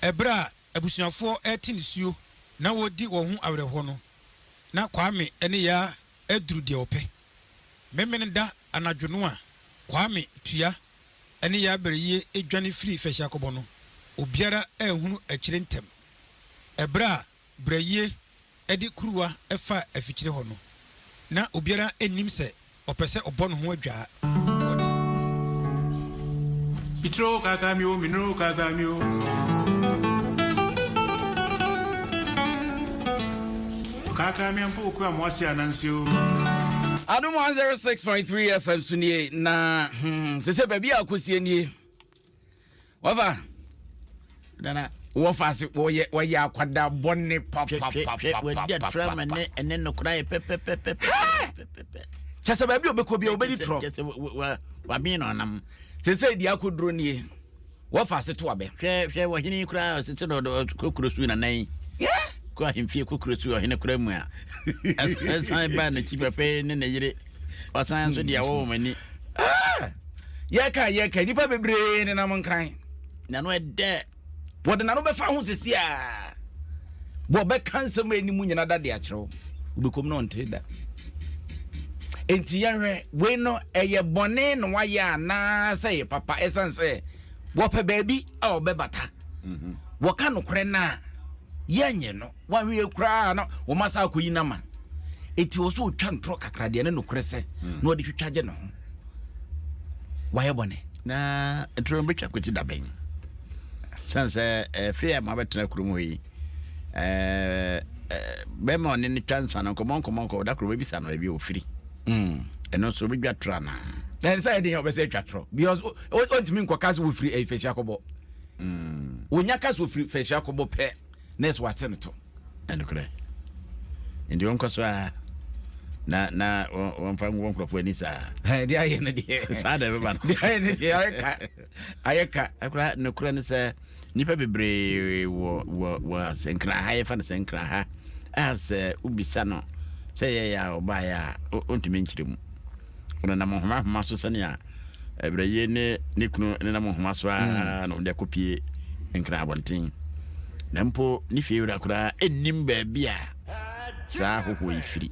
Ɛberɛ a abusuafoɔ rete nisuo na wɔredi wɔn ho awerɛhoɔ no, na Kwame ne Yaa aduru deɛ wɔpɛ. Memeneda anadwo no a Kwame Tua ne Yaa Brɛyie dwane firii Fahyiakɔbɔ no, obiara anhunu akyire ntɛm. Ɛberɛ a Brɛyie de kuruwa faa afikyire hɔ no, na obiara nnim sɛ ɔpɛ sɛ ɔbɔ ne ho adwaa. Ɔde. Mitro kaka mi o, minro kaka mi o. Kaka mi ampo okua mo ase ananse o. Adom 106.3 FM so nie na hmm, sɛ sɛ baabi a akɔsie nie. Wɔfa. Nana. Wɔfa ase wɔyɛ wɔyɛ akwadaa bɔne papapapapa. Wɔadi atorɔ ama ne ɛne nokora yɛ pɛpɛpɛpɛpɛpɛ. Kyɛ sɛ baabi a ɔbɛkɔ bia ɔbɛdi torɔ. Kyɛ sɛ waben na ɔnam. Sɛ sɛ deɛ akɔduro nie. Wɔfa ase to abɛ. Hwɛ hwɛ wɔhene yi koraa ɔsɛ sɛ ɔde kokuro su nana yi. Kɔ ahemfie kokuro su ɔhene koraa mu a. Ɛsan baa n'akyi pɛpɛ ne ne yere. Ɔsan nso deɛ wɔwɔ wɔn ani. Yɛka yɛka nnipa bebree nenam nkran. N'ano ɛdɛ. Wɔde n'ano bɛfa ho sisi a wɔbɛka nsɛm a anim nyina da de akyerɛ wo. Wobɛkɔm na ɔnte da. Enti yɛhwɛ wei no ɛyɛ bɔne na wayɛ anaasɛ ɛyɛ papa ɛsiane sɛ wɔpɛ baabi a wɔbɛbata. Mhm. Wɔka nokorɛ no a yɛnyɛ no. Wahwɛ koraa na wɔn asa akɔyi no ama. Eti wɔ so ɔtwa ntorɔ kakra deɛ ne nokorɛ sɛ hmm. na ɔde twitwa gye ne ho. Wayɛ bɔne. Na ntorɔ no bɛtwa kɔsi da bɛn? Sane sɛ ɛfe a mabɛtena kurom hɔ yi bɛma ɔne no twa nsa no nkɔmmɔ nkɔmmɔ nkɔ da koro bɛbisa no baabi a ɔfiri. Hmm. Ɛno nso wobɛdwa torɔ anaa? Ɛne sɛ ɛdeɛ ɔbɛsɛ atwa torɔ because ɔntumi nkɔka sɛ wɔfiri ɛfɛhyia kɔbɔ. Wɔnya hmm. ka sɛ wɔfiri fɛhyia kɔbɔ pɛ. Nurse wate no to. Ɛnokorɛ. Nti wɔnkɔ so a na na wɔmfa nwɔ nkurɔfoɔ ani saa. Deɛ ayɛ no deɛ. Saa na ɛbɛba no. Deɛ ayɛ no deɛ ayɛ ka ayɛ ka. Ɛkora nokorɛ no sɛ nnipa bebree wɔ wɔ wɔ sɛ nkraha yɛfa no sɛ nkraha a sɛ wobisa no sɛ yɛyɛ a ɔbaeɛ a ɔntumi nkyerɛ mu. Ɔnenam nhoma nhoma so sɛnea Brɛyie ne ne kunu nenam nhoma so ara na wɔde akɔpie Nkran abɔnten. Na mpo ne fiewura koraa nnim baabi a saa ahɔhoɔ yi firi.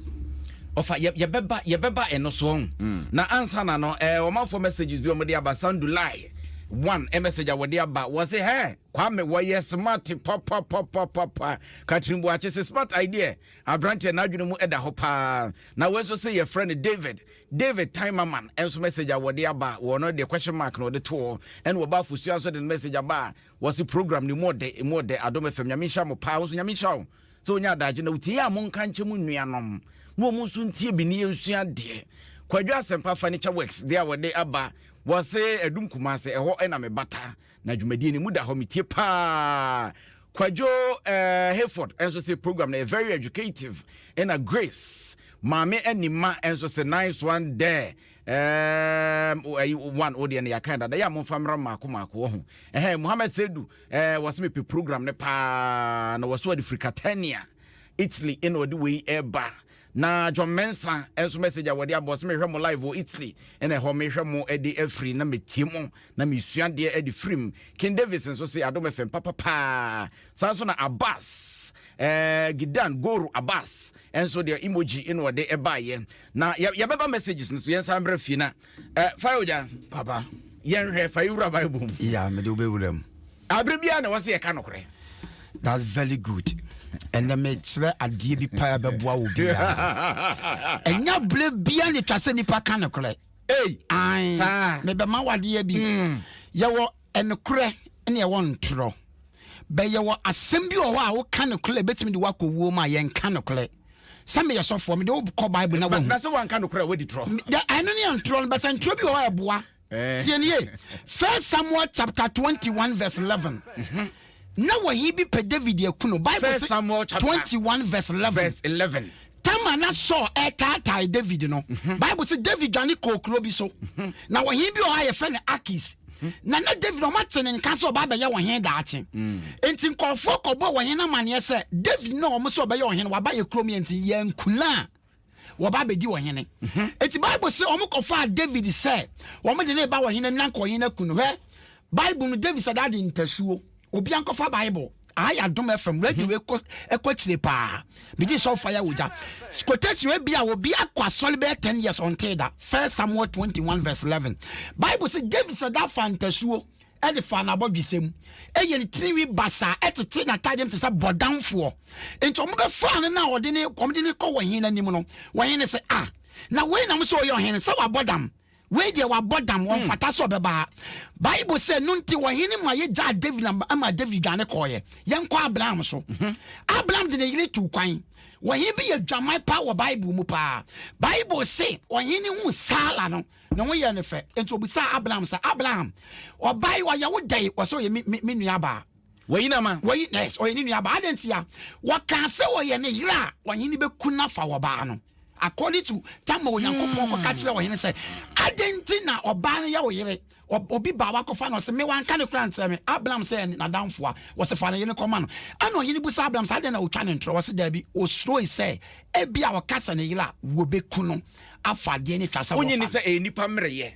Ɔfa yɛbɛba yɛbɛba ɛno so ɔn. Mm. Na ansa na no ɛɛ ɔmanfoɔ messages bi wɔde aba Sandulai one eh, message a wɔde aba wɔse hɛ Kwame wɔyɛ smart papapapapa Catherine Boakye sɛ smart idea Aberanteɛ n'adwene mu da hɔ paa. Na wei nso se yɛfrɛ no David. David Timerman nso message a wɔde aba wɔ no deɛ question mark na wɔde to hɔ. Ɛna wɔba Afosua nso de no message aba a wɔse program no mu ɔdɛ, emu ɔdɛ Adom FM. Nyame nhyira mo paa. Wo nso Nyame nhyira wo sɛ wonya adagye na wotie. Yɛ a monka nkyɛ mo nuanom na wɔn nso ntie bi ne yɛnsua adeɛ. Kwadwo Asɛmpa Furniture Works deɛ a wɔde aba wɔse Adum Kumase ɛhɔ na mebata na dwumadie no mu da hɔ metie paa. Kwadwo eh, Hayford nso se program no yɛ very educative. Ɛna Grace Maame Anima nso se nice one there. Um, one wo deɛ no yɛaka dada yɛ a momfa mmra mmaako mmaako wɔ ho. Ɛhɛn Mohammed Sedu eh, wɔse mepɛ program no paa na wɔso ɔde firi Catania Italy ɛna ɔde wei ɛba. Na John Mensah nso message a wɔde abɔ sɛ mehwɛ mo live wɔ Italy ɛna ɛhɔ mehwɛ mo de afiri na metie mo na mesua adeɛ de firim. King Davis nso se Adom FM papa paa. Saa nso na Abbas eh, Gidan Goro Abbas nso deɛ emoji na ɔde ɛbaeɛ. Na yɛbɛba messages no so yɛnsan mbrɛ fie na eh, fa ogya. Papa. Yɛnhwɛ fa yɛwura Bible mu. Yeah, mede wobɛwura mu. Abere biara na wɔsɛ yɛka nokorɛ. That's very good. Ɛnna mekyerɛ adeɛ bi paa bɛboa wo biara. Ɛnya berɛ biara na ɛtwa sɛ nipa ka nokorɛ. Ei, Ae, saa. mebɛma wo adeɛ bi. Mm. Yɛwɔ ɛnokorɛ ne ɛwɔ ntorɔ. Bɛ yɛwɔ asɛm bi wɔ hɔ a woka nokorɛ ɛbɛtumi de woakɔ wuo mu a yɛnka nokorɛ. Sɛ meyɛ sɔfoɔ mede wo kɔ Bible na woahu. Na sɛ woanka nokorɛ a woadi torɔ. Ɛno ne yɛ ntorɔ no, but ntorɔ bi wɔ hɔ a ɛboa. Eh. Tie nie. First Samuel chapter 21 verse 11. Mhm. Na wɔhe bi pɛ David aku no. Bible First Samuel chapter 21 verse 11. Verse 11. Tama na Saul ɛtaatae David no. Mhm. Bible sɛ David dwane kɔɔ kuro bi so. Mhm. Na wɔhe bi wɔ hɔ a yɛfrɛ no Akis. Na na David ɔma te ne nka sɛ ɔba abɛyɛ ɔhene daakye. Mm. Nti nkurɔfoɔ kɔbɔ ɔhene amanneɛ sɛ David na ɔmo sɛ ɔbɛyɛ ɔhene waba yɛ kurom yɛ nti yɛnkuna a wɔba abɛdi ɔhene. Mhm. Eti Bible sɛ wɔn kɔfaa David sɛ wɔn de ne ba ɔhene na nka ɔhene aku no. Hwɛ Bible no David sɛ daade ntasuo. Obi ankɔfa Bible. Aha yɛ Adom FM radio mhm. ɛkɔ ɛkɔ akyire paa. Megye sɛ ɔfa yɛ wogya. Quotation ebi a obi akɔ asɔre bɛyɛ 10 years ɔntee da. First Samuel 21 verse 11. Bible sɛ David sɛ da fa ntasuo. de faa n'abɔdwesɛ mu, yɛ ne tirinwi basaa, tete n'atadeɛ mu te sɛ bɔdamfoɔ. Enti wɔbɛfaa no na wɔde ne wɔde no kɔ ɔhene anim no, ɔhene sɛ, Ah, na wei nam sɛ ɔyɛ ɔhene, sɛ wabɔ dam. Wei deɛ wabɔ dam, hmm. ɔmfata sɛ ɔbɛba ha. Bible sɛ no nti ɔhene ma yɛgyaa David ma David dwane kɔɔeɛ. Yɛnkɔ Abraham so. Mhm. Abraham de ne yere tuu kwan. Ɔhene bi yɛ dwaman paa wɔ Bible mu paa. Bible se ɔhene hu Sara no, Ne ho yɛɛ no fɛ, enti obisaa Abraham sɛ, Abraham, ɔbaa yi, ɔyɛ wo dɛn? Ɔsɛ ɔyɛ me, me, me nuabaa. Wayi no ama. Wayi, yes, ɔyɛ ne nuabaa. Adɛn ntia? Wɔkaa sɛ ɔyɛ ne yere a, ɔhene bɛku no afa ɔbaa no. According to tam a Onyankopɔn kɔka kyerɛɛ ɔhene sɛ, Adɛn nti na ɔbaa no yɛ wo yere? Obi baa wakɔfa no, ɔse, Me wanka ne koraa nkyerɛ me. Abraham sɛ ɛyɛ n'adamfoa. Wɔse fa ne yere kɔma no. Ɛna ɔhene bisa Abraham sɛ, Adɛn na wotwa no ntorɔ? Ɔse, Daabi, ɔsuroe sɛ ebia ɔka sɛ ne yere a, wɔbɛku no afa adeɛ no twa sɛ Wonye wɔfa ni no. sɛ ɛyɛ nipa mmerɛyɛ?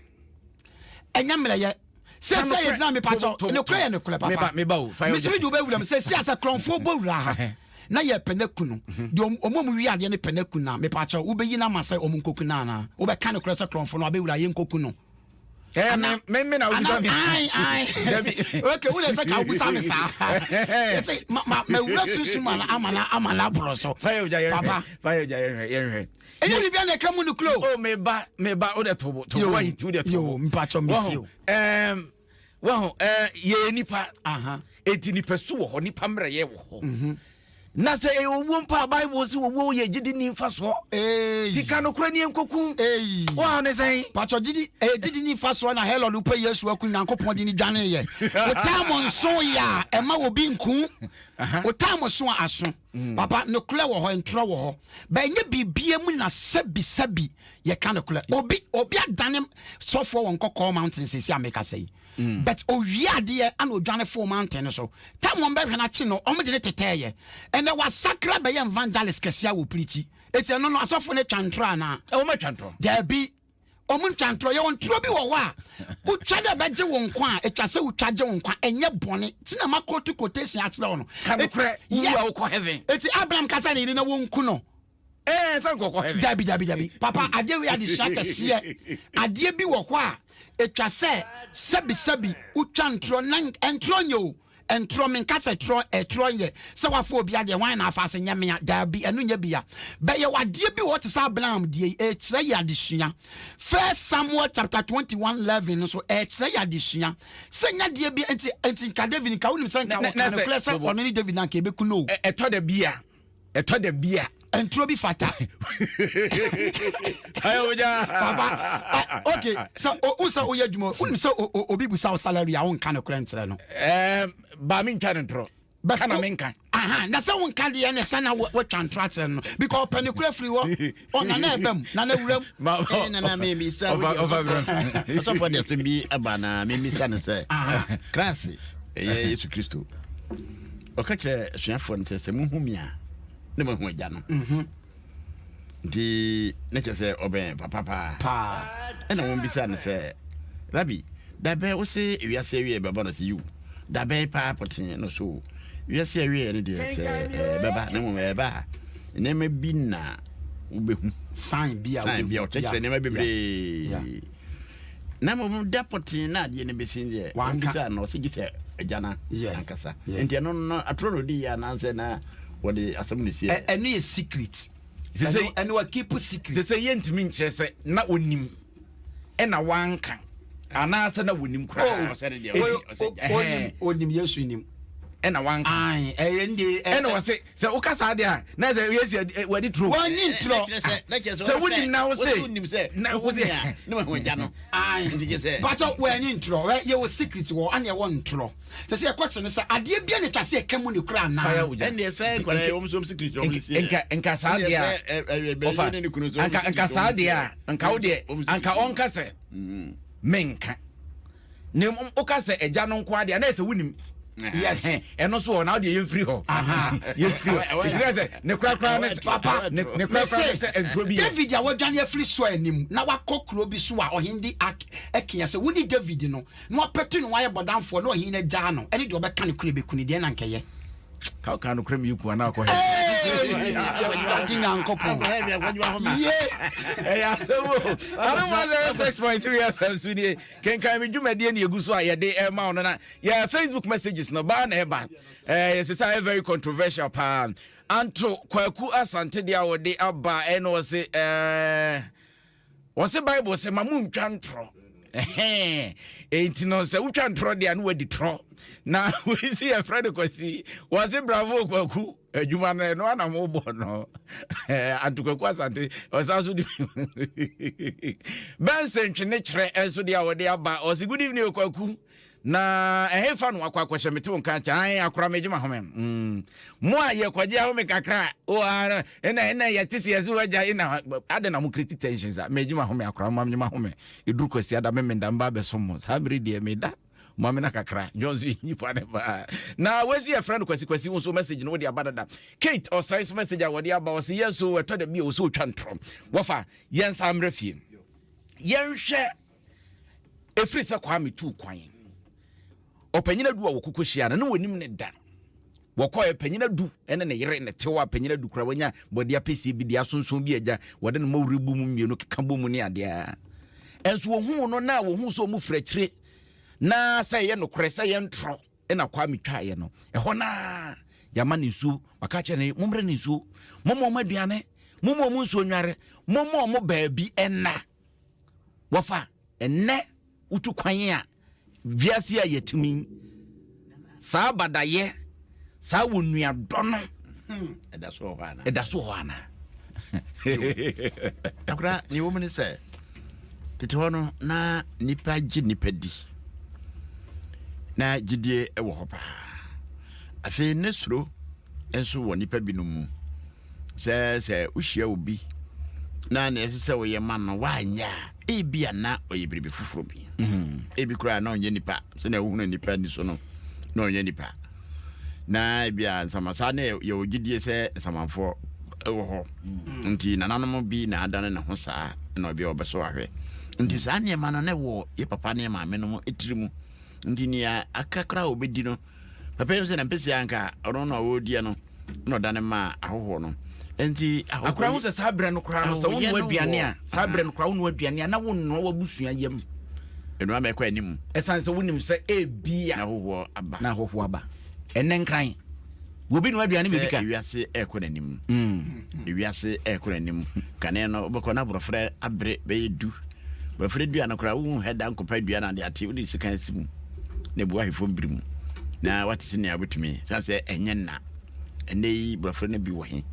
Ɛnyɛ mmerɛyɛ. Ka Sɛsɛ nokorɛ. yɛgyina To mepakyɛw, to to. nokorɛ yɛ nokorɛ Meba papa. meba o. Fa yɛ Mesɛ ogya. mede wo bɛwura mu. Sɛsi a sɛ korɔmfoɔ bɔ wura ha na yɛpɛ no aku no, deɛ ɔmo a ɔmo wie adeɛ no pɛ no aku no a, mepakyɛw, wobɛyi no ama sɛ ɔmo nkɔku no anaa? Wobɛka nokorɛ sɛ korɔmfoɔ no wabɛwura a yɛnkɔku no? Eh, me me me na wobisa me. Ayi ayi. Dabi. Okay, wo de sɛ ka wobisa me saa. Ɛsɛ ma ma ma wura sunsun ma na ama na ama na aboro so. Fire ogya yɛn hwɛ. Papa. Fire ogya yɛn hwɛ yɛn hwɛ. Ɛnyɛ biribi na ɛka mu no kuro. Oh me ba me ba o de tobo tobo wa yi ti o de tobo. Yo mpatsɔ mi ti o. Ɛɛm wahu ɛɛ yɛyɛ nipa. Eti nipa su wɔ hɔ nipa mmerɛyɛ wɔ hɔ. Mhm. Na sɛ ɛyɛ owuo mpo a Bible se owuo yɛ gyidi ni mfasoɔ. Ti ka nokorɛ nie nkoku. Wohaw ne sɛn? Patɔ gyidi ɛyɛ gyidi ni mfasoɔ na Herod pɛ Yesu aku Nyankopɔn de ne dwane yɛ. Wo time nso yɛ a ɛma obi nku. Wo time so a aso. Mm. Papa nokorɛ wɔ hɔ ntorɔ wɔ hɔ. Ba ɛnyɛ biribia mu na sɛbi sɛbi yɛka nokorɛ. Obi obi adane sɔfoɔ wɔ nkɔkɔɔ mountain sɛsi a mekasa yi. Mm. But owie adeɛ ana odwane foo mountain no so. Tam wɔn bɛhwɛ no akye no, wɔn de ne tetɛɛyɛ. Ɛnɛ wasakra bɛyɛ evangelist kɛseɛ a wɔ pirikyi. Eti ɛno no asɔfo no twa ntorɔ anaa? Wɔn atwa ntorɔ. Daabi. Wɔn ntwa ntorɔ. Yɛwɔ ntorɔ bi wɔ hɔ a wotwa dɛ bɛgye wo nkwa a etwa sɛ wotwa gye wo nkwa ɛnyɛ bɔne. Ti na ma quote quotation akyerɛ wo no. Ka nokorɛ, wowu a wokɔ heaven. Eti Abraham kasa ne yere na wɔnku no. Ɛɛ sɛ nkɔkɔ heaven. Dabi dabi dabi papa adeɛ wei adesua kɛseɛ adeɛ bi wɔ hɔ a etwa sɛ sɛbi sɛbi wotwa ntorɔ na ntorɔ nyɛ o ntorɔ menka sɛ torɔ ɛtorɔ nyɛ sɛ wafa obi adeɛ hwan na afa ase nyɛ mea dabi ɛno nyɛ bia bɛyɛ wadeɛ bi wɔ hɔ te sɛ Abraham deɛ yi ɛkyerɛ yɛ adesua First Samuel chapter 21 11 no so ɛkyerɛ yɛ adesua sɛ nya deɛ bi nti nti nka David nka wonim sɛ nka wɔka nokorɛ sɛ ɔno ne David na nka ɛbɛku no o ɛtɔ da bi a ɛtɔ da bi a. nturo bi fata. papa ok sɛ o sɛ woyɛ adwuma wonim sɛ obi busa wo salary a wonka no korɛ nkyerɛ no. ba mentwa no ntorɔ ka na menka. Aha, na sɛ wonka deɛ ne sɛ na woatwa ntorɔ akyerɛ no because ɔpɛ ne korɛ firi hɔ ɔ nana ɛba mu nana wura mu. Nana memisa ɔsɔfoɔ de asɛm bi aba na memisa no sɛ krase ɛyɛ Yesu Kristo Ɔka kyerɛɛ asuafoɔ no sɛ, Sɛ mohu me a, na moahu Agya no. Mhm. Nti na kyerɛ sɛ ɔbɛn papa paa. Paa. Ɛna wɔn bisaa no sɛ, Rabi, da bɛn wo se wiase awieɛ bɛba? No sɛ, Yiw, da bɛn paa pɔtee? No so, wiase awieɛ no deɛ sɛ ɛbɛba, na mmom ɛba a, nneɛma bi na wobɛhu. Sign bi a Sign bi a ɔkyerɛkyerɛ nneɛma bebree. Na mmom da pɔtee na adeɛ no bɛsi deɛ wɔnbisaa no, ɔse gye sɛ agya no ankasa. Nti ɛno no atorɔ na ɔdi yɛ anaasɛ na wɔde asɛm no sie? Ɛno yɛ secret. Ɛno wa keep secret. Sɛ sɛ yɛntumi nkyerɛ sɛ na ɔnim ɛna wanka anaasɛ na wɔnim koraa. Ɔnim Yesu nim. Ɛna wanka. Ae, ɛyɛ nde. Ɛna wɔse sɛ woka saa deɛ a na sɛ yɛsi wadi turo. Wɔnyi ntorɔ. Sɛ wonim na wo se na wo se na wahu agya no. Ae. Bakyɛ wɔanyi ntorɔ. Yɛwɔ secret wɔ ana ɛwɔ ntorɔ. Sɛ sɛ yɛkɔ se no sɛ adeɛ bia ne twa sɛ ɛka mu ne kora anaa. Fire ogya. Ɛndeɛ sɛ nkwadaa yɛ wɔn nso secret wɔn si. Nka nka saa deɛ a ɔfa anka nka saa deɛ a anka wo deɛ anka ɔnka sɛ menka. Na mmom woka sɛ agya no nko adeɛ a na ɛsɛ wonim. Yes. Ɛno so wɔ na wodeɛ yɛmfiri hɔ. Yɛmfiri hɔ. Ɛfiri hɔ sɛ ne korakora ne sɛ Papa, ne ne korakora ne sɛ nturo bi yɛ. David a wadwane afiri Saul anim na wakɔ kuro bi so a ɔhene de akia sɛ wone David no na wapɛto no wayɛ bɔdamfoɔ na ɔhene no agyaa no ɛne deɛ ɔbɛka no koro bɛku no deɛ na nkɛyɛ. Ka ka no korɛ mi ku ana akɔ hɛ. Awurade Nyankopɔn. Ye. Ɛyɛ asɛm o. Adom 106.3 FM so nie. Kenkan me dwumadie ne yɛgu so a yɛde ɛma wo no na yɛ Facebook messages no baa na ɛba. Ɛɛ yɛsɛ sɛ ayɛ very controversial paa. Anto Kwaku Asante deɛ a wɔde aba ɛna ɔse ɛɛ wɔse Bible sɛ ma mo ntwa ntorɔ. Ɛhɛn enti no sɛ wotwa ntorɔ deɛ a na wadi torɔ. Na wɔsi yɛfrɛ no Kwasi wɔse bravo Kwaku. Adwuma no ɛno ana mo bɔ no. Anto Kwaku Asante ɔsan so de Benson twene kyerɛ ɛnso deɛ a wɔde aba ɔse good evening Kwaku na ɛhefa no wakɔ akɔhyɛ mete wo nka kyɛ ae akora megye mahome mm. mo a yɛkɔgye ahome kakra o ara ɛna ɛna yɛte sɛ yɛse wagya ɛna adɛn na mo create tensions a megye mahome akora mo ma mahome ɛduru kwasi ada memenda mba bɛsom mo saa mmere deɛ meda Mame na kakra John so nyipa ne paa na wasi yɛ friend kwasi kwasi wo so message no wode aba dada Kate ɔsan so message a wɔde aba ɔse yɛ so ɛtɔ da bi a ɔsɛ otwa ntorɔ wɔfa yɛn sa mmerɛ fie yɛnhwɛ ɛfiri sɛ Kwame tuu kwan ɔpanyin adu a wɔkokɔ hyia no ne wɔnim ne da Wɔkɔɛ, panyin adu ne ne yere ne tew a panyin adu kura wanya bɔde apɛsie bi de asonson bi agya wɔde ne mmɔwere bu mu mmienu keka bɔ mu ne adeɛ a. Ɛnso wɔhuu no na wɔhuu sɛ wɔn firi akyire na sɛ ɛyɛ nokorɛ sɛ ɛyɛ ntorɔ na Kwame twaeɛ no, ɛhɔ no ara yɛama no nsuo, waka kyerɛ ne mommrɛ no nsuo, momma wɔn aduane, momma wɔn nsuo nware, momma wɔn baabi nna. Wɔfa ɛnnɛ wotu kwan a wiase a yɛtumi saa badayɛ saa wɔ nuadɔ no ɛda so wɔ hɔ ana ɛda so wɔ hɔ ana akora ne wɔ mu ne sɛ tete hɔ no na nipa gye nipa di na gyidie wɔ hɔ paa afei ne suro nso wɔ nipa binom mu Sɛ sɛ wohyia obi na nea ɛsɛ sɛ woyɛ ma no woanyɛ a, ebia na ɔyɛ biribi foforɔ bi. Mm-hmm. Ebi koraa na ɔnyɛ nipa sɛnea wohunu nipa ni so no na ɔnyɛ nipa. Na ebia nsama saa na yɛwɔ gyidie sɛ nsamanfoɔ wɔ hɔ. Mm. Nti nananom bi na adane ne ho saa na ɔbi a ɔbɛsɔ ahwɛ. Nti saa nneɛma no na ɛwɔ yɛ papa ne yɛ maame nom tiri mu. Nti nea aka koraa a ɔbɛdi no Papa yi sɛ na mpɛsi anka ɔno na ɔrediɛ no na ɔdane maa ahohoɔ no. Nti akora ho sɛ saa berɛ no koraa no sɛ wonoa aduane a saa berɛ no koraa wonoa aduane a na wonoa w'abusua yam. Ɛnoa ma ɛkɔ anim. Ɛsiane sɛ wonim sɛ ebia na ahohoɔ aba. Na ahohoɔ aba. Ɛnɛ nkran obi noa aduane bɛdi ka. Sɛ ewiase ɛrekɔ n'anim. Ewiase ɛrekɔ n'anim. Kane no wobɛkɔ na borɔferɛ abere bɛyɛ du. Borɔferɛ dua no koraa wohu hɛ da nkɔpa dua no ade ate wode sekan asi mu. na ebu ahwe fam birim, na wate sɛ nea wobɛtumi, sane sɛ ɛnyɛ nna. Ɛnnɛ yi borɔferɛ no bi wɔ he?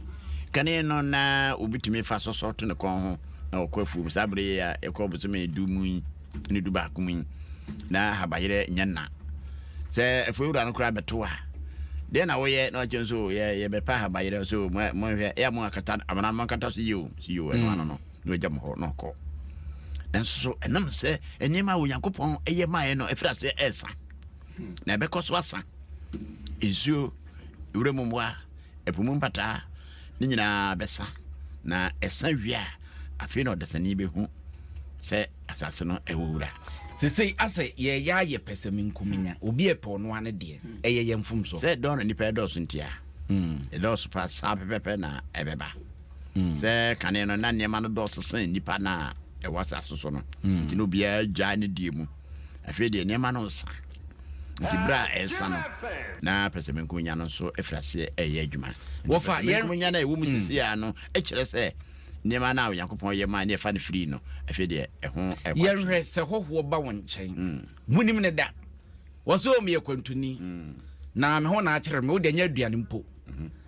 Kane no na obi tumi fa sɔsɔ to ne kɔn ho na ɔkɔ afuom. Saa bere yi a yɛkɔ bosome du mu yi ne du baako mu yi, na ahabayerɛ nyɛ nna. Sɛ afuowura no koraa bɛto a, deɛ na woyɛ na wakyerɛ nso yɛ yɛbɛpɛ ahabayerɛ so monhwɛ yɛ a mo akata amena no monkata so yie o so yie o ɛno ano no. na wagya mo hɔ na ɔkɔ. Nanso ɛnam sɛ nneɛma a Onyankopɔn yɛ maeɛ no ɛfiri aseɛ ɛresa, na ɛbɛkɔ so asa. Nsuo, wuram mmoa, ɛpo mu mpataa, ne nyinaa bɛsa. Na ɛsa wie a, afei na ɔdasani bɛhu sɛ asase no ɛwɔ wura. Sesei asɛ yɛyɛ ayɛ pɛsɛmenkominya, obi ɛpɛ ɔno ara ne deɛ, ɛyɛ yɛn mfomsoɔ. Sɛ dɔɔ na nnipa ɛdɔɔso ntia, ɛdɔɔso paa saa pɛpɛpɛ na ɛbɛba. Sɛ kane no na nneɛma no dɔɔso sen nnipa no a ɛwɔ asase so no nti na obiara gyaa ne deɛ mu. Afei deɛ nneɛma no resa. Nti berɛ a ɛresa no na pɛsɛmenkominya no nso afiri aseɛ ɛreyɛ adwuma. Nti pɛsɛmenkominya no a ɛwɔ mu seesei ara no kyerɛ sɛ nneɛma no a Onyankopɔn yɛ maa ne ɛfa no firii no, afei deɛ ɛho ɛkɔ. Yɛnhwɛ sɛ hɔhoɔ ba wo nkyɛn, monim no da. Wɔsɛ o meyɛ kwantuni. Na me ho na akyerɛ me, wode nyɛ aduane mpo.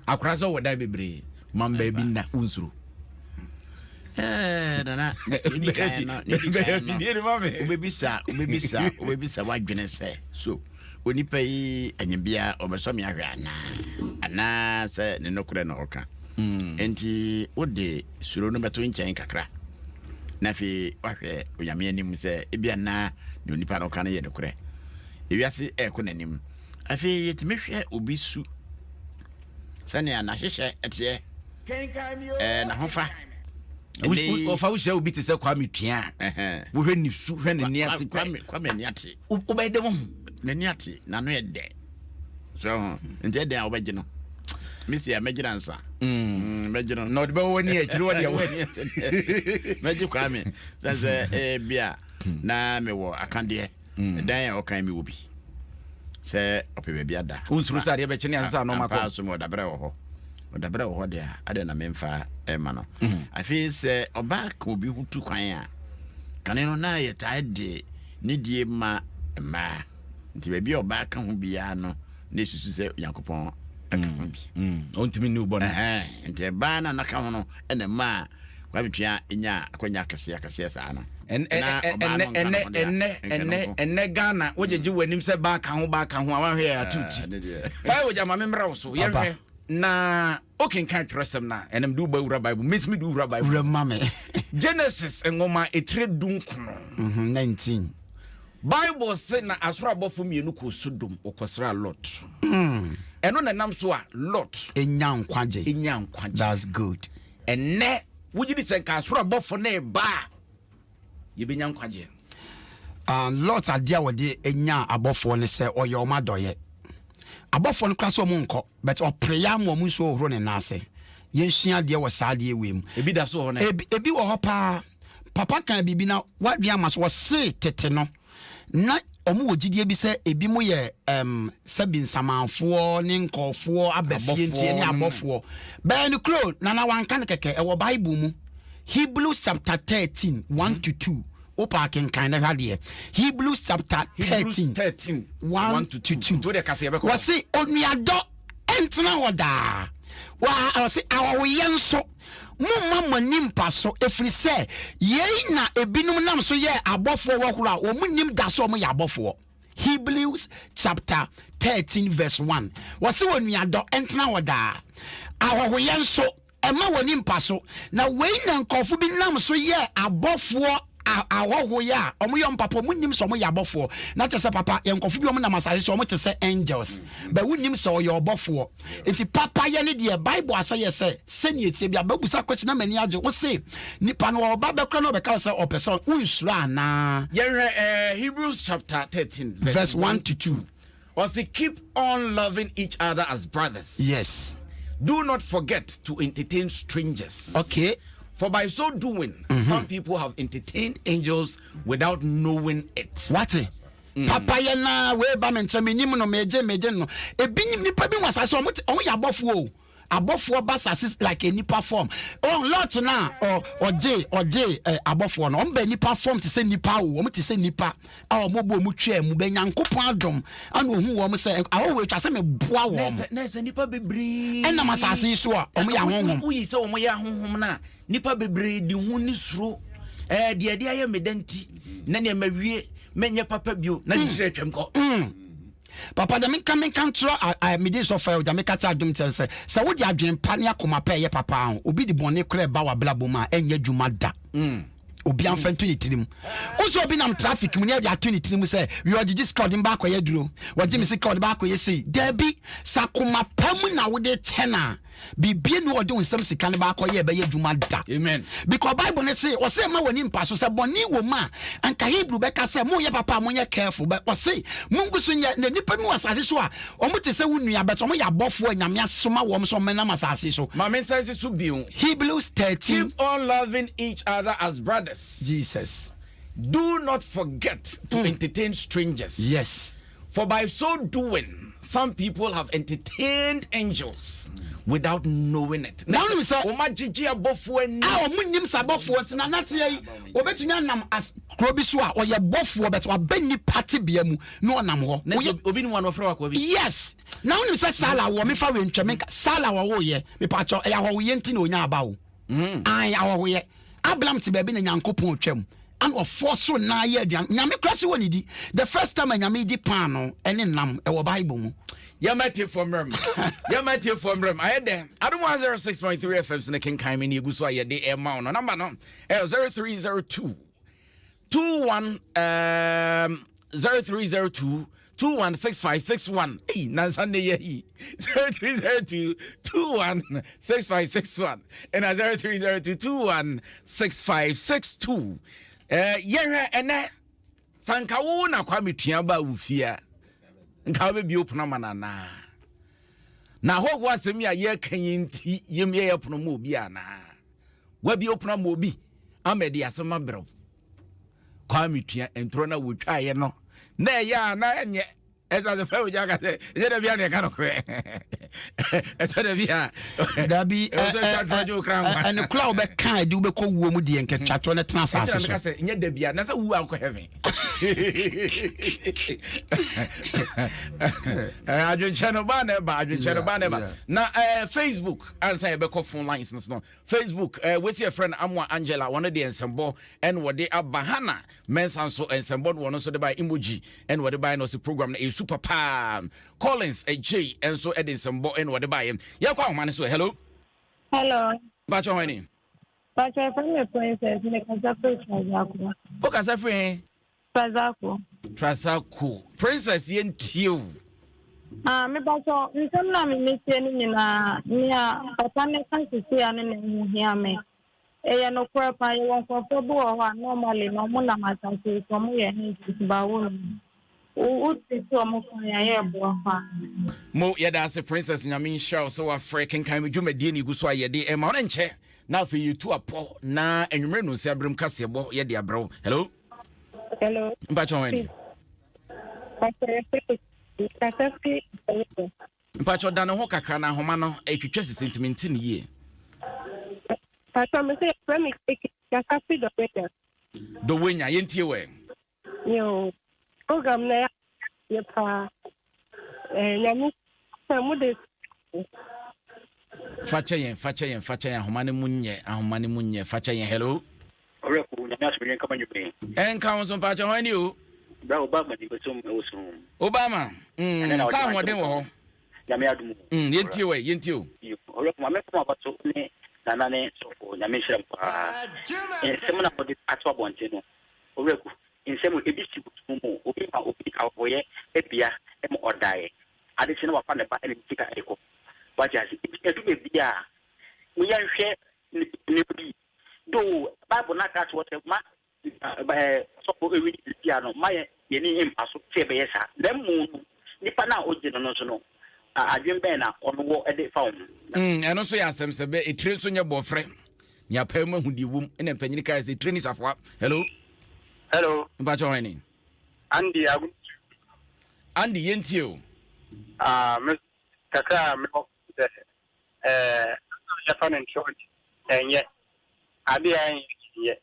Akora sɛ wɔ dan bebree, ma me baabi nna, wonsuro. Eh, nana, ne kan no, ne kan no. Wobɛbisa, wobɛbisa, wobɛbisa w'adwene sɛ, so onipa yi anyɛ ɔbɛsɔ me ahwɛ anaa? Anaa sɛ ne nokorɛ na ɔka. Enti wode suro no bɛto nkyɛn kakra. Na afei wahwɛ Onyame anim sɛ ebia na ne onipa no ka no yɛ nokorɛ. Ewiase ɛrekɔ n'anim. Afei yɛtumi hwɛ obi su sɛnea n'ahyehyɛ teɛ, ɛɛ n'ahofa. Ɔfa wohyia obi te sɛ Kwame Tua a, wohwɛ ne su, hwɛ n'ani ase. Kwame ani ate. Wobɛyɛ dɛ wahu. N'ani ate, n'ano yɛ dɛ. So ho, nti ɛdɛn a wobɛgye no? Mesi a mɛgye no ansa. Mɛgye no. Na ɔde bɛwɔ w'ani akyiri wɔ deɛ. Mɛgye Kwame. Sɛ sɛ ebi a na mewɔ akadeɛ. Ɛdan a ɔkan mi wɔ bi. Sɛ ɔpɛ baabi ada. Wonsuro sɛ adeɛ bɛkye ne asesa anɔma kɔ. Ampa so ma ɔdabrɛ wɔ hɔ. Ɔdabrɛ wɔ hɔ deɛ a, adɛn na memfa ɛma no. Afei sɛ ɔbaa ka obi ho tu kwan a, kane no na yɛtaa de ne die ma mmaa. Nti baabi a ɔbaa ka ho biara no, na ɛsusu sɛ Onyankopɔn ka ho bi. Ɔntumi nni wo bɔne. Nti ɛbaa no a na ka ho no na ɛmaa Kwame Tua nyaa akwanya akɛseɛ akɛseɛ saa no. Ɛnɛ Ghana wogyegye w'anim sɛ baa ka ho baa ka ho a wanhwɛ yɛ ato ti. Fa wogya ma memmra wo so yɛnhwɛ na wokenkan twerɛsɛm no a ɛnam de woba wura Bible mɛsimi de wura Bible. Wura ma me. Genesis nwoma etire 19. 19. Bible se na asoro abɔfo mmienu kɔɔ Sodom wɔkɔsraa Lot. Ɛno na ɛnam so a Lot enya nkwagye. Enya nkwagye. That's good. Ɛnnɛ, wogye di sɛ nka asoro abɔfo no reba a, yɛbɛnya nkwagyeɛ? Uh, Lot adeɛ a wɔde nyaa abɔfoɔ no sɛ ɔyɛ wɔn adɔyɛ. Abɔfoɔ no kora sɛ wɔn nkɔ, but ɔpere ya ama wɔn nsuo hohoro ne nan ase. Yɛnsua adeɛ wɔ saa adeɛ wei mu. Ebi da so wɔ hɔ nɛ? Ebi, ebi wɔ hɔ paa. Papa kan biribi na wadwene ama so wɔse tete no na wɔn wɔ gyidie bi sɛ ebi mo yɛ um, sɛbi nsamanfoɔ ne nkɔɔfoɔ aba fie nti ne abɔfoɔ bɛyɛ no kuro nana wanka no kɛkɛ ɛwɔ Bible mu Hebrews chapter 13 1 to 2 wopɛ akenkan na hwɛ adeɛ Hebrews chapter 13 1 to 2 wɔse onuadɔ ɛntena hɔ daa wɔse ahɔhoyɛ nso Momma mo ani mmpa so, ɛfiri sɛ yei na ebinom nam so yɛɛ abɔfoɔ hɔhorɔ a wɔnnim da sɛ wɔyɛ abɔfoɔ. Hebrews chapter 13 verse 1. Wɔse onuadɔ ntena hɔ daa. Ahɔhoyɛ nso, ɛmma w'ani mmpa so. Na wei na nkurɔfo bi nam so yɛɛ abɔfoɔ ahɔhoyɛ a wɔyɛ wɔn papa, wɔnnim sɛ wɔyɛ abɔfoɔ. Na kyerɛ sɛ papa, yɛ nkurɔfo bi wɔnam asase so, wɔte sɛ angels, but wonnim sɛ ɔyɛ ɔbɔfoɔ. Nti papayɛ ne deɛ Bible asɛ yɛ sɛ sɛnea ɛteɛ bia bɛbusa question na m'ani agye wo se nipa no ɔba bɛkora na ɔbɛka sɛ ɔpɛ sɛ wonsuro anaa. Yɛnhwɛ eh, Hebrews chapter 13 verse 1 to 2. Ɔse keep on loving each other as brothers. Yes. Do not forget to entertain strangers. Okay. For by so doing, some people have entertained angels without knowing it. Wate? Papa yɛ na wei ba me nkyɛn menim no megye megye no ebi nim nipa bi wɔ asase wɔn te wɔn yɛ abɔfoɔ o abɔfoɔ ba asase like a nipa form oh lot na ɔ ɔgye ɔgye ɛ abɔfoɔ no wɔn bɛ nipa form te sɛ nipa o wɔn te sɛ nipa a wɔn bɔ wɔn twɛ mu bɛ nyankopɔn adom ana ohun wɔn sɛ ahɔhoɔ atwa sɛ meboa wɔn Na ɛsɛ nipa bebree ɛnam asase yi so a wɔn yɛ ahonhom. Woyi sɛ wɔn yɛ ahonhom no a nipa bebree di ho ne suro ɛɛ deɛ ɛde ayɛ me da nti na nea mawie menyɛ papa bio na ne kyerɛ atwam kɔ. Papa deɛ menka menka nkyerɛ mede sɔfo ɛ ogya meka kyerɛ adom kyerɛ sɛ sɛ wode adwene pa ne akoma pa ɛyɛ papa ho obi de bɔne koraa ɛba w'abrabɔ mu a ɛnyɛ adwuma da. Obi amfa nto ne tirim. Wo sɛ obi nam traffic mu ne ɛde ato ne tirim sɛ wia ɔgyegye sika ɔde mba akɔyɛ aduro wɔgye me sika ɔde ba akɔyɛ sei. Daabi, sɛ akoma pa mu na wode kyɛ no a Biribi ni ɔde wo nsam sika no baakɔ yɛ ɛbɛyɛ adwuma da. Amen. Because Bible no se ɔse mma w'ani mpa so sɛ bɔne wɔ mu a anka Hebrew bɛka sɛ moyɛ papa a monyɛ careful but ɔse mongu so nyɛ na nnipa bi wɔ asase so a wɔn te sɛ wo nua but wɔn yɛ abɔfoɔ a Nyame asoma wɔn sɛ wɔn mmɛnam asase so. Ma me nsan si so bio. Hebrews 13. Keep on loving each other as brothers. Jesus. Do not forget to entertain strangers. Yes. For by so doing, some people have entertained angels without knowing it. Na wonim sɛ wɔn agyegye abɔfoɔ ani. A wɔn nnim sɛ abɔfoɔ nti na nate yi wɔbɛtumi anam as kuro bi so a ɔyɛ bɔfoɔ bɛtɛ wabɛ nipa tebea mu na ɔnam hɔ. Na obi ni mu ano ɔfrɛ wakɔ bi. Yes na wonim sɛ Sala wɔ mefa wei ntwɛ menka Sala wɔwoyɛ mepaakyɛw ɛyɛ ahɔhoyɛ nti na onya aba o. Mm. Ae ahɔhoyɛ. Abram te baabi na Nyankopɔn twam ana ɔfoɔ so na ayɛ aduane. Nyame kora se wɔ ne di. The first time a Nyame di paano ɛne nam ɛwɔ Bible mu. Yɛma tiefoɔ mmerɛm. Yɛma tiefoɔ mmerɛm. Ayɛ dɛ. Adom 106.3 FM so ne kenkan me ne egu so a yɛde ɛma wo no. Namba no ɛyɛ 0302 21 um, 0302 216561. Ei, nansa ne yɛ yi. 0302 216561 ɛna 0302 216562. Eh, yɛhwɛ ɛnɛ sanka wo na Kwame tua ba wo fie a nka wobɛbie pono ama no anaa? Na ahɔhoɔ asɛm yi a yɛka yi nti yɛm yɛyɛ pono ma obi anaa? Wabie pono ama obi ama ɛde asɛm abrɛ wo. Kwame tua ntorɔ no a wɔtwaeɛ no na ɛyɛ a na ɛnyɛ ɛsɛ sɛ fɛn ogya ka sɛ ɛnyɛ da bi a na ɛka nokorɛ ɛsɛ da bi a dabi ɛne kora a wobɛka ɛde wobɛkɔ wuo mu deɛ nkɛtwa toɔ no tena asase so sɛ ɛnyɛ da bi a na sɛ wu akɔ heaven adwenkyɛ no ba na ɛba adwenkyɛ no ba na ɛba na Facebook ansa yɛbɛkɔ phone lines no so no Facebook eh, wesi yɛfrɛ no Amoa Angela, wɔn deɛ nsɛmbɔ ɛna wɔde aba. Hannah Mensah nso nsɛmbɔ no wɔn nso de bae, emoji ɛna wɔde bae na ɔsi program no ɛyɛ super paa. Collins Ejay nso ɛde nsɛmbɔ ɛna wɔde baeɛ. Yɛkɔ ahoma no so. Hello. Hello. Mpakyɛ hɔn ni? Mpakyɛ yɛfrɛ me Princess, mekasa firi Trasacco. Wokasa firi he? Trasacco. Trasacco. Princess yɛntie o. Ah, mepakyɛ nsɛm na me metie no nyinaa nea papa no ka sisi a no na ɛho hia me. Ɛyɛ nokorɛ paa yɛwɔ nkurɔfoɔ bi wɔ hɔ a normally na ɔmo nam asase yi so ɔmo yɛ angels ba wo no wo treat ɔmo fine a yɛ ɛboa paa. Mo yɛda ase Princess Nyame nhyira wo sɛ wafrɛ kenkan me dwumadie ne gu so a yɛde ɛma wo no nkyɛ na afei yɛtu apɔ na anwummerɛ no nsi aberem kaseɛbɔ yɛde abrɛ wo. Hello. Hello. Mpakyɛ wɔn ni. Mpakyɛ da ne ho kakra na ahoma no etwitwa sisi ntumi nti ne yie. Mpakyɛ me sɛ yɛfrɛ me keke kasa fi Dɔwenya. Dɔwenya yɛntie wɛ. Yoo program na yɛ paa. Eh, nyame sɛ mo de. Fakyɛ yɛn fakyɛ yɛn fakyɛ yɛn ahoma no mu nyɛ ahoma no mu nyɛ fakyɛ yɛn hello. Ɔwerɛ ko nyame asomdwe nka m'anwummerɛ yi. Ɛnka wo nso mpakyɛ hwan ni o. Bra Obama ni bɛsom ɛwɔ sum mu. Obama mm sa ahoɔden wɔ hɔ. Nyame adom o. Mm yɛntie wɛ yɛntie o. Ɔwerɛ ko maame fam abato ne nana ne sɔfo nyame nhyira mo paa. Nsɛm na mode ato abɔnten no ɔwerɛ ko nsɛm ebi si bosom mu obi ma obi ahɔhoyɛ bea ma ɔdaeɛ ade kye na wafa ne ba ne ne sika rekɔ wate ase nti ɛdu baabi a mo yɛnhwɛ nneɛma bi though bible no aka akyerɛ sɛ ma sɔfo ewi ne bia no ma yɛ yɛni mpa so sɛ ɛbɛyɛ saa na mmom no nipa no a ogye no no nso no adwene bɛn na ɔno wɔ de fa wo ho. Ɛno nso yɛ asɛm sɛ bɛ etire nso nyɛ bɔɔfrɛ nea pɛɛ mu ahu deɛ wom ɛna mpanyini kae sɛ etire ni safoa. Hello. Hello. Mpakyɛ hwan ni? Andy Agu. Andy yɛntie o. Ah, me kakra a mewɔ sɛ ɛɛ yɛfa no ntorɔ de ɛnyɛ ade a ɛnyɛ nyɛ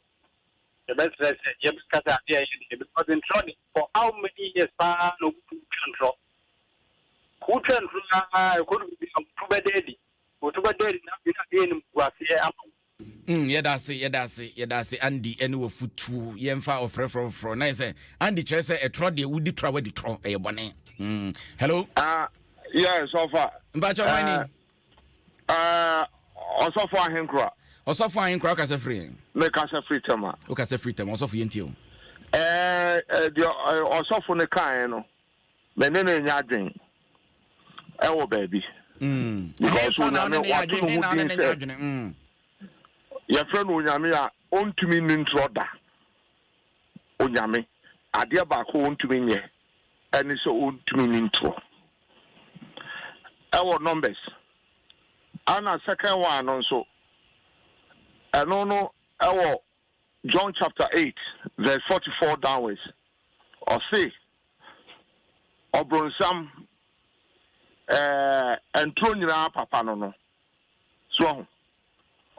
yɛbɛsrɛ sɛ yɛbɛka sɛ ade a ɛnyɛ deɛ because ntorɔ de for how many years paa na obi twa ntorɔ wotwa ntorɔ a ɛkɔdu bi a wotu bɛda adi wotu bɛda adi na afei na adeɛ no gu aseɛ ama wo. Yɛda ase, yɛda ase, yɛda ase Andy ɛne wafutuo. Yɛmfa ɔfrɛfrɛ foforɔ. Na yɛ sɛ Andy kyerɛ sɛ ɛtorɔ deɛ wodi torɔ a wadi torɔ ɛyɛ bɔne. Hello. Yes, ɔfa. Mpakyɛ ɔman ni. Ɔsɔfo Ahenkora. Ɔsɔfo Ahenkora wokasa firi? Mekasa firi Tema. Wokasa firi Tema, ɔsɔfo yɛntie o. Deɛ ɔsɔfo no kaeɛ no, me ne no nyɛ adwen ɛwɔ baabi. Because Onyame wato ne ho din sɛ yɛfrɛ no Onyame a ɔntumi nni ntorɔ da. Onyame, adeɛ baako a ɔntumi nyɛ ɛne sɛ ɔntumi nni ntorɔ. Ɛwɔ Numbers. Ɛna second one no nso, ɛno no ɛwɔ John chapter 8 verse 44 downwards. Ɔse, Ɔbronsam, ɛɛ, ntoro nyinaa papa no no. So wahu?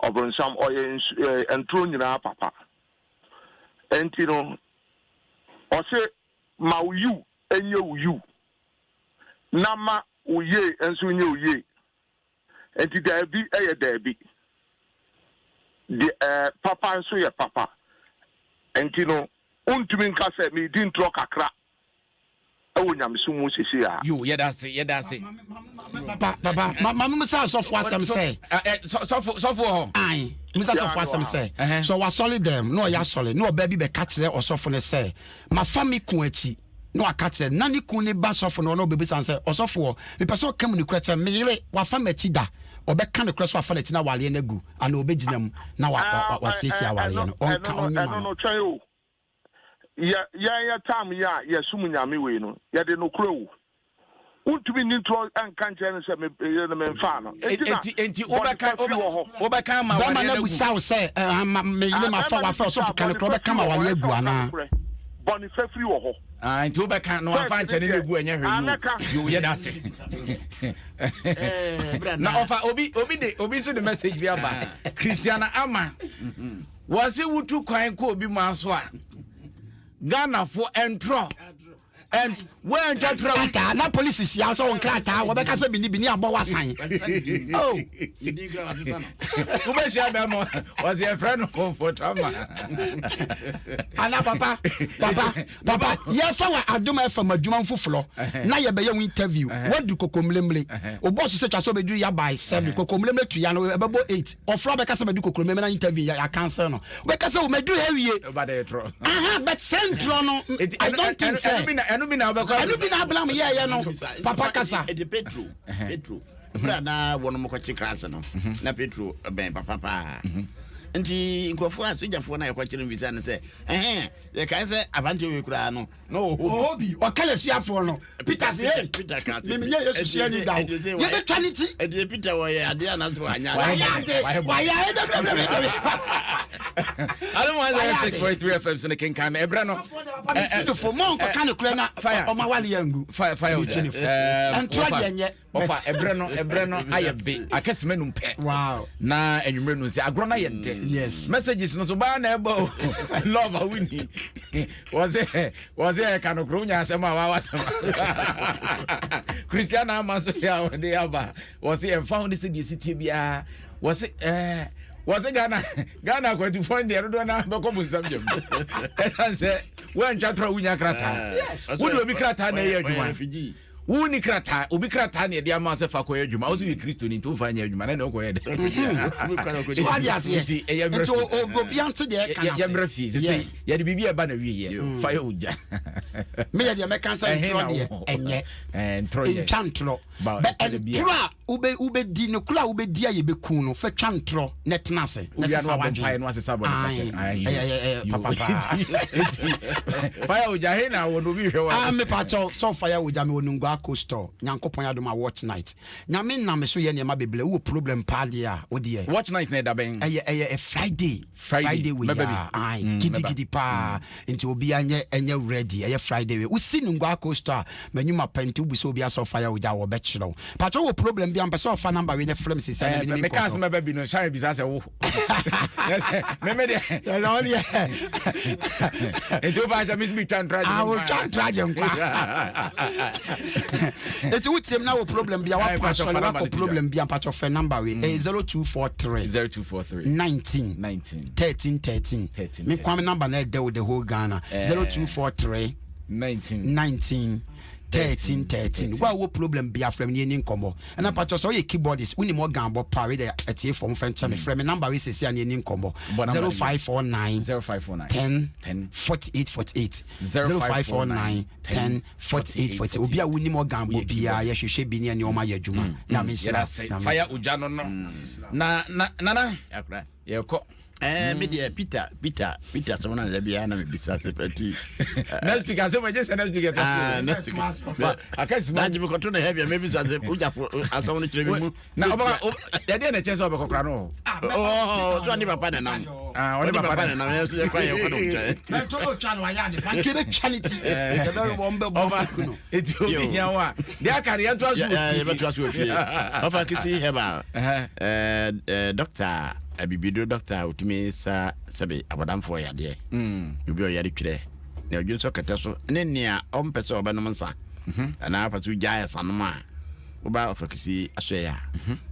Ɔbronsam, ɔyɛ nsu, ɛɛ, ntoro nyinaa papa. Enti no, ɔse, ma wo yiw nyɛ wo yiw, na ma wo yei nso nyɛ wo yei. Enti daabi yɛ daabi, deɛ ɛɛ papa nso yɛ papa. Enti no, wontumi nka sɛ meredi ntorɔ kakra wɔ nyamesom mu seesei ara. Yo, yɛda ase, yɛda ase. Papa, papa, ma ma mimisa asɔfo asɛm sɛ. Sɔfo, sɔfo wɔ hɔ. Ayi, mimisa sɔfo asɛm sɛ. Sɛ ɔwɔ asɔre dɛm na ɔyɛ asɔre na ɔbaa bi bɛka kyerɛ ɔsɔfo no sɛ, mafa me kun akyi. Na waka kyerɛ no, na ne kun no ba sɔfo no hɔ na ɔbɛbisa no sɛ, Ɔsɔfoɔ, mepɛ sɛ ɔka mu nokorɛ kyerɛ me, me yere, wafa m'akyi da? Ɔbɛka nokorɛ sɛ wafa n'akyi na awareɛ no agu, anaa ɔbɛgyina mu na wasiesie awareɛ no? Ɔnka, ɔnyi ma no. Ɛno no, twɛn o. Yɛ, yɛn yɛ tam yi a yɛsom Nyame wei no, yɛde nokorɛ o. Wontumi nni ntorɔ nka nkyerɛ no sɛ me yere no memfaa no. Enti na Enti, enti wobɛka, bɔne fafiri wɔ hɔ. wobɛka ama Bɛrima awareɛ no no agu. abusa wo sɛ, eh, ma, me yere Ah, mafa bɛrima no wafa bisa ɔsɔfo ka bɔne nokorɛ, wobɛka fafiri ma wɔ hɔ, awareɛ ɛsɛ agu ɔka anaa? nokorɛ. Bɔne fafiri wɔ hɔ. Ah, nti wobɛka na wamfa First nkyɛ ne ne na deɛ, egu ɛnyɛ ah, hwee mɛka. yo. Yo, yɛda ase. Na ɔfa obi obi de obi nso de message bi aba. Christiana Ama. Wɔse wotu kwan kɔ obi man so a, Ghanafo ɛntorɔ. And woantwa torɔ. Krataa na polisi hyia sɛ wo nkrataa wɔbɛka sɛ bini bini abɔ wasan. Oh. Wobɛhyia bɛma ɔsɛ yɛfrɛ no kɔmfɔtama. Ana papa papa papa yɛfa wɔ adom fm adwuma mfoforɔ na yɛbɛyɛ wo interview wadu kokomlemle wobɔ so sɛ twa sɛ wobɛduru ya by 7 kokomlemle to ya no ɛbɛbɔ 8 ɔfrɛ wobɛka sɛ madu kokomlemle na interview yɛ cancel no wobɛka sɛ wo madu ha wie aha but sɛ ntorɔ no I don't think sɛ ɛno bi na wobɛkɔ ɛno bi na Abraham yɛɛyɛ no papa kasa ɛde Petro Petro berɛ a na wɔnom kɔkye krase no na Petro bɛn papa paa nti nkurɔfoɔ a sogyafoɔ no a yɛkɔkye no bisa no sɛ ɛhɛn Yɛkae sɛ aberanteɛ wei koraa no, na ɔwɔ hɔ bi. Ɔwɔ hɔ bi. Ɔka n'asuafoɔ no. Peter se, Hey, Peter ka me menyɛ Yesu suani da o. Yɛbɛtwa ne ti. Ɛdeɛ Peter wɔyɛ adeɛ anaasɛ wanyɛ adeɛ? Wayɛ ade. Wayɛ ade. Dabi, dabi, dabi, dabi. Adom 106.3 FM so no kenkan me ɛberɛ no. Fo mo nkɔka ne korɛ na ɔma wale yɛ ngu. Fire fire. Ntorɔ deɛ nyɛ. Ɔfa ɛbrɛ no ɛbrɛ no ayɛ be akɛsima num pɛ. Wow. Na enwumere no nsi agorɔ no ayɛ dɛ. Yes. Messages no so baa na ɛbɔ o. Love awuni. Wɔse wɔse ɛka no koro nya asɛm a wawa asɛm. Christiana ama so yɛ a wɔde aba. Wɔse ɛmfa ho ne sɛ deɛ sitie biara. Wɔse ɛɛ wɔse Ghana Ghana akwantufoɔ deɛ dodoɔ no bɛkɔ bu nsɛm gyam. Ɛsan sɛ wɔantwa torɔ wonya krataa. Yes. Wode obi krataa na ɛyɛ adwuma. Wo ni krataa, obi krataa na yɛde ama sɛ fa kɔyɛ adwuma. Wo so yɛ Kristoni nti wofa nyɛ adwuma na ɛna wokɔyɛ dɛ. So wade aseɛ. Nti ɛyɛ mmerɛ Nti obi ante deɛ ɛka no ase. Yɛ mmerɛ fie. Sɛ sɛ yɛde biribi a ɛba na wie yɛ. Fa yɛ ogya. Me yɛ deɛ mɛka sɛ ntorɔ deɛ ɛnyɛ. Ntorɔ nyɛ. Ntwa ntorɔ. Bɛ ntorɔ a wobɛdi no koro a wobɛdi a yɛbɛku no fa twa ntorɔ na tena ase na sesa w'adwene. Fire ogya he na wɔ no obi hwɛ wa. Ah me pa kyɛw sɛ fire ogya me wɔ Nungua coastal Nyankopɔn adom a watch night Nyame nam me so yɛ nneɛma bebree wowɔ problem paa deɛ a wo deɛ. Watch night na ɛda bɛn? Ɛyɛ ɛyɛ Friday Friday wei a ae gidigidi paa nti obia nyɛ ɛnyɛ ready ɛyɛ Friday wei wosi Nungua coastal a M'anwuma pɛ nti wobisa obi asɛ ɔfa yɛ ogya a wɔbɛkyerɛ wo. Patrɔ wɔ problem bi a mpɛ sɛ ɔfa number wei na frɛ me sɛsi a na mene me nkɔ so. Meka asɛm bi no Shine bisa sɛ wo. Meme deɛ. Yɛsɛ wo deɛ. Nti wofa sɛ me twa ntra gye nkwa. Wotwa ntra gye nkwa. Nti wotie m na wɔ problem bi a wakɔ asɔre wakɔ problem bi a mpatrɔ frɛ number wei. Ɛyɛ 0243 0243 19 19 13 13. Me kwame number na ɛdɛ wo the whole Ghana. 0243 19. 19 13 13 wo a wɔ problem bia frɛ me ne yɛni nkɔmmɔ ɛna patwɔ sɛ woyɛ keyboardist wonim organ bɔ paa wei dɛ atiefoɔ mfa nkyɛ me frɛ me number wei sɛsi a ne yɛni nkɔmmɔ 0549 0549 10 10 48 48 0549 10 48 48 obi a wonim organ bɔ biaa yɛhwehwɛ bi ne ɛne ɔma yɛ adwuma nyame nhyira Yɛda ase. Fire ogya no no. Na na nana yɛkɔ. Ɛɛ me deɛ Peter Peter Peter sɔm na da biara na mebisa sɛ pɛti. Next week asɛm ɛgye sɛ next week ɛtɔ Ah next week. Akasima. Daagye mekɔto no heavy a mebisa sɛ wogyafo asɛm no kyerɛ me mu. Na ɔbɛka yɛdeɛ na ɛkyɛ sɛ ɔbɛkɔ kora no. Oh so ɔne papa na nam. Ah ɔne papa na nam yɛ so yɛ kɔ yɛ kɔ no nkyɛn. Mɛtɔ no twa no ayɛ ade banke bɛtwa ne ti. Yɛbɛwɔ mbɛbɔ kuku no. Eti obi hia wo a deɛ aka no yɛntoa so wɔ fie. Yɛbɛtoa so wɔ fie. Ɔfa Kisi Herbal dɔkta abibiduro dɔkta a ɔtumi sa sɛbe abɔdamfoɔ yadeɛ. Obi a ɔyare twerɛ, nea ɔdwonsɔ kɛtɛ so ne nea ɔmpɛ sɛ ɔbɛnom nsa anaa ɔpɛ sɛ ɔgyae asanom a woba Ɔfa Kisi asoɛeɛ a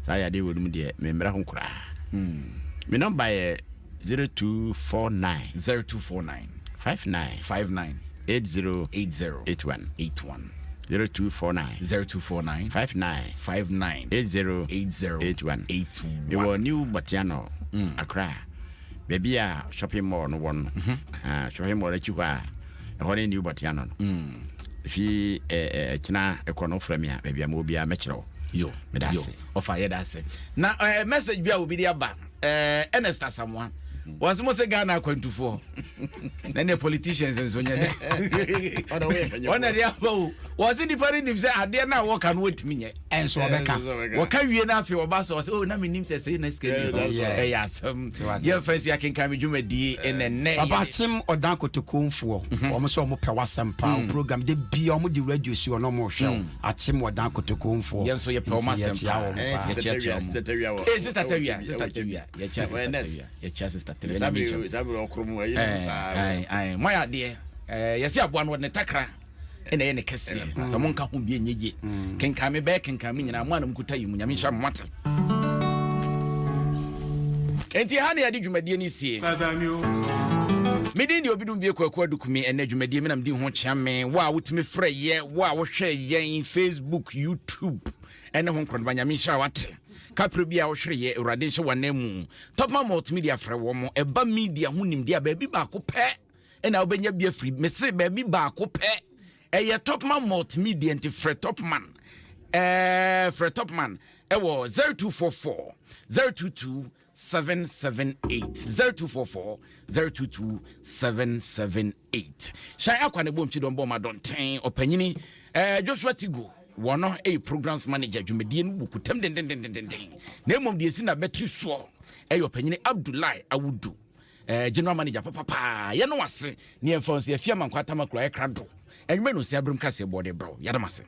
saa yadeɛ wɔ no mu deɛ memmrɛ ho koraa. Me nɔmba yɛ 0249. 0249. 59. 59. 80. 80. 81. 81. 0249. 0249. 59. 59. 80. 80. 81. 81. Mewɔ New Botiano, mm. Accra. Baabi a shopping mall no wɔ no. Mm -hmm. uh, shopping mall akyi hɔ a ɛhɔ ne New Botiano no. Mm. Fi ɛkyena ɛkɔ no frɛ me a baabi a mewɔ biara mɛkyerɛ wo. Yo. Meda ase. Ɔfa yɛda ase. Na uh, message bi a obi de aba Eh, Ernest Asamoah. Wɔn mo sɛ Ghana akwantufoɔ na ne politicians nso nyɛ dɛ. Wɔn na de aba o. Wɔn sɛ nipa no nim sɛ adeɛ no a wɔka no wɔntumi nyɛ. Ɛnso ɔbɛka. Wɔka wie no afei wɔba so ɔsɛ oh na menim sɛ sɛ na sika ni hɔ. Ɛyɛ asɛm. Yɛmfa nsi akenkan me dwumadie ɛnɛ nnɛ. Papa Kyem Ɔdan Kotokonfoɔ. Mhm. Wɔn sɛ wɔn pɛ w'asɛm paa. Mm. Program de bia wɔn de radio si wɔn na wɔn hwɛ wo. Mm. Akyem Ɔdan Kotokonfoɔ. Yɛn nso yɛpɛ wɔn asɛm paa. Yɛkyiakyia wɔn. Ee Sister Tawia, Sister Tawia, yɛkyia Sister Tawia, yɛkyia Sister Tawia. Nyame nhyira mo. Ɛɛ ɛɛ mo ayɛ adeɛ. Ɛɛ yɛsi aboa no wɔde ne takra ɛna ɛyɛ ne kɛseɛ. Sɛ mo nka ho bi ɛnyɛ yie. Kenkan me bɛyɛ kenkan me nyinaa mo a na mo kuta yi mu. Nyame nhyira mo mate. Enti ha na yɛde dwumadie no sie. Me din de Obidum Bie Kwaku Adukumi. Ɛnɛ dwumadie me na medi ho kyea me. Wo a wotumi frɛ yɛ, wo a wohwɛ yɛn Facebook, YouTube ɛne ho nkorɔdoma Nyame nhyira wate. Kapre bi a wohwere yɛ Awurade nhyɛ w'anan mu. Topman Multimedia frɛ wɔn. Ɛba media ho nimdeɛ a baabi baako pɛ ɛna wobɛnya bi afiri. Mese baabi baako pɛ ɛyɛ Topman Multimedia nti frɛ Topman. Ɛɛ frɛ Topman ɛwɔ 0244 022 778 0244 022 778 hyɛn akwa ne bɔ ntwi dɔn bɔ ma dɔnten ɔpanyini eh, Joshua Tigo wɔn no ɛyɛ programs manager dwumadie no wɔ kutam dendendendenden na mmom deɛ ɛsi na bɛtiri soɔ ɛyɛ ɔpanyini Abdullahi Awudu eh, general manager papapaa yɛno ase ne yɛmfa nso yɛfie amankwa atamakuro ayɛ krado ɛnwuma no sɛ abirim kaseɛ bɔɔde brɛw yɛdam ase.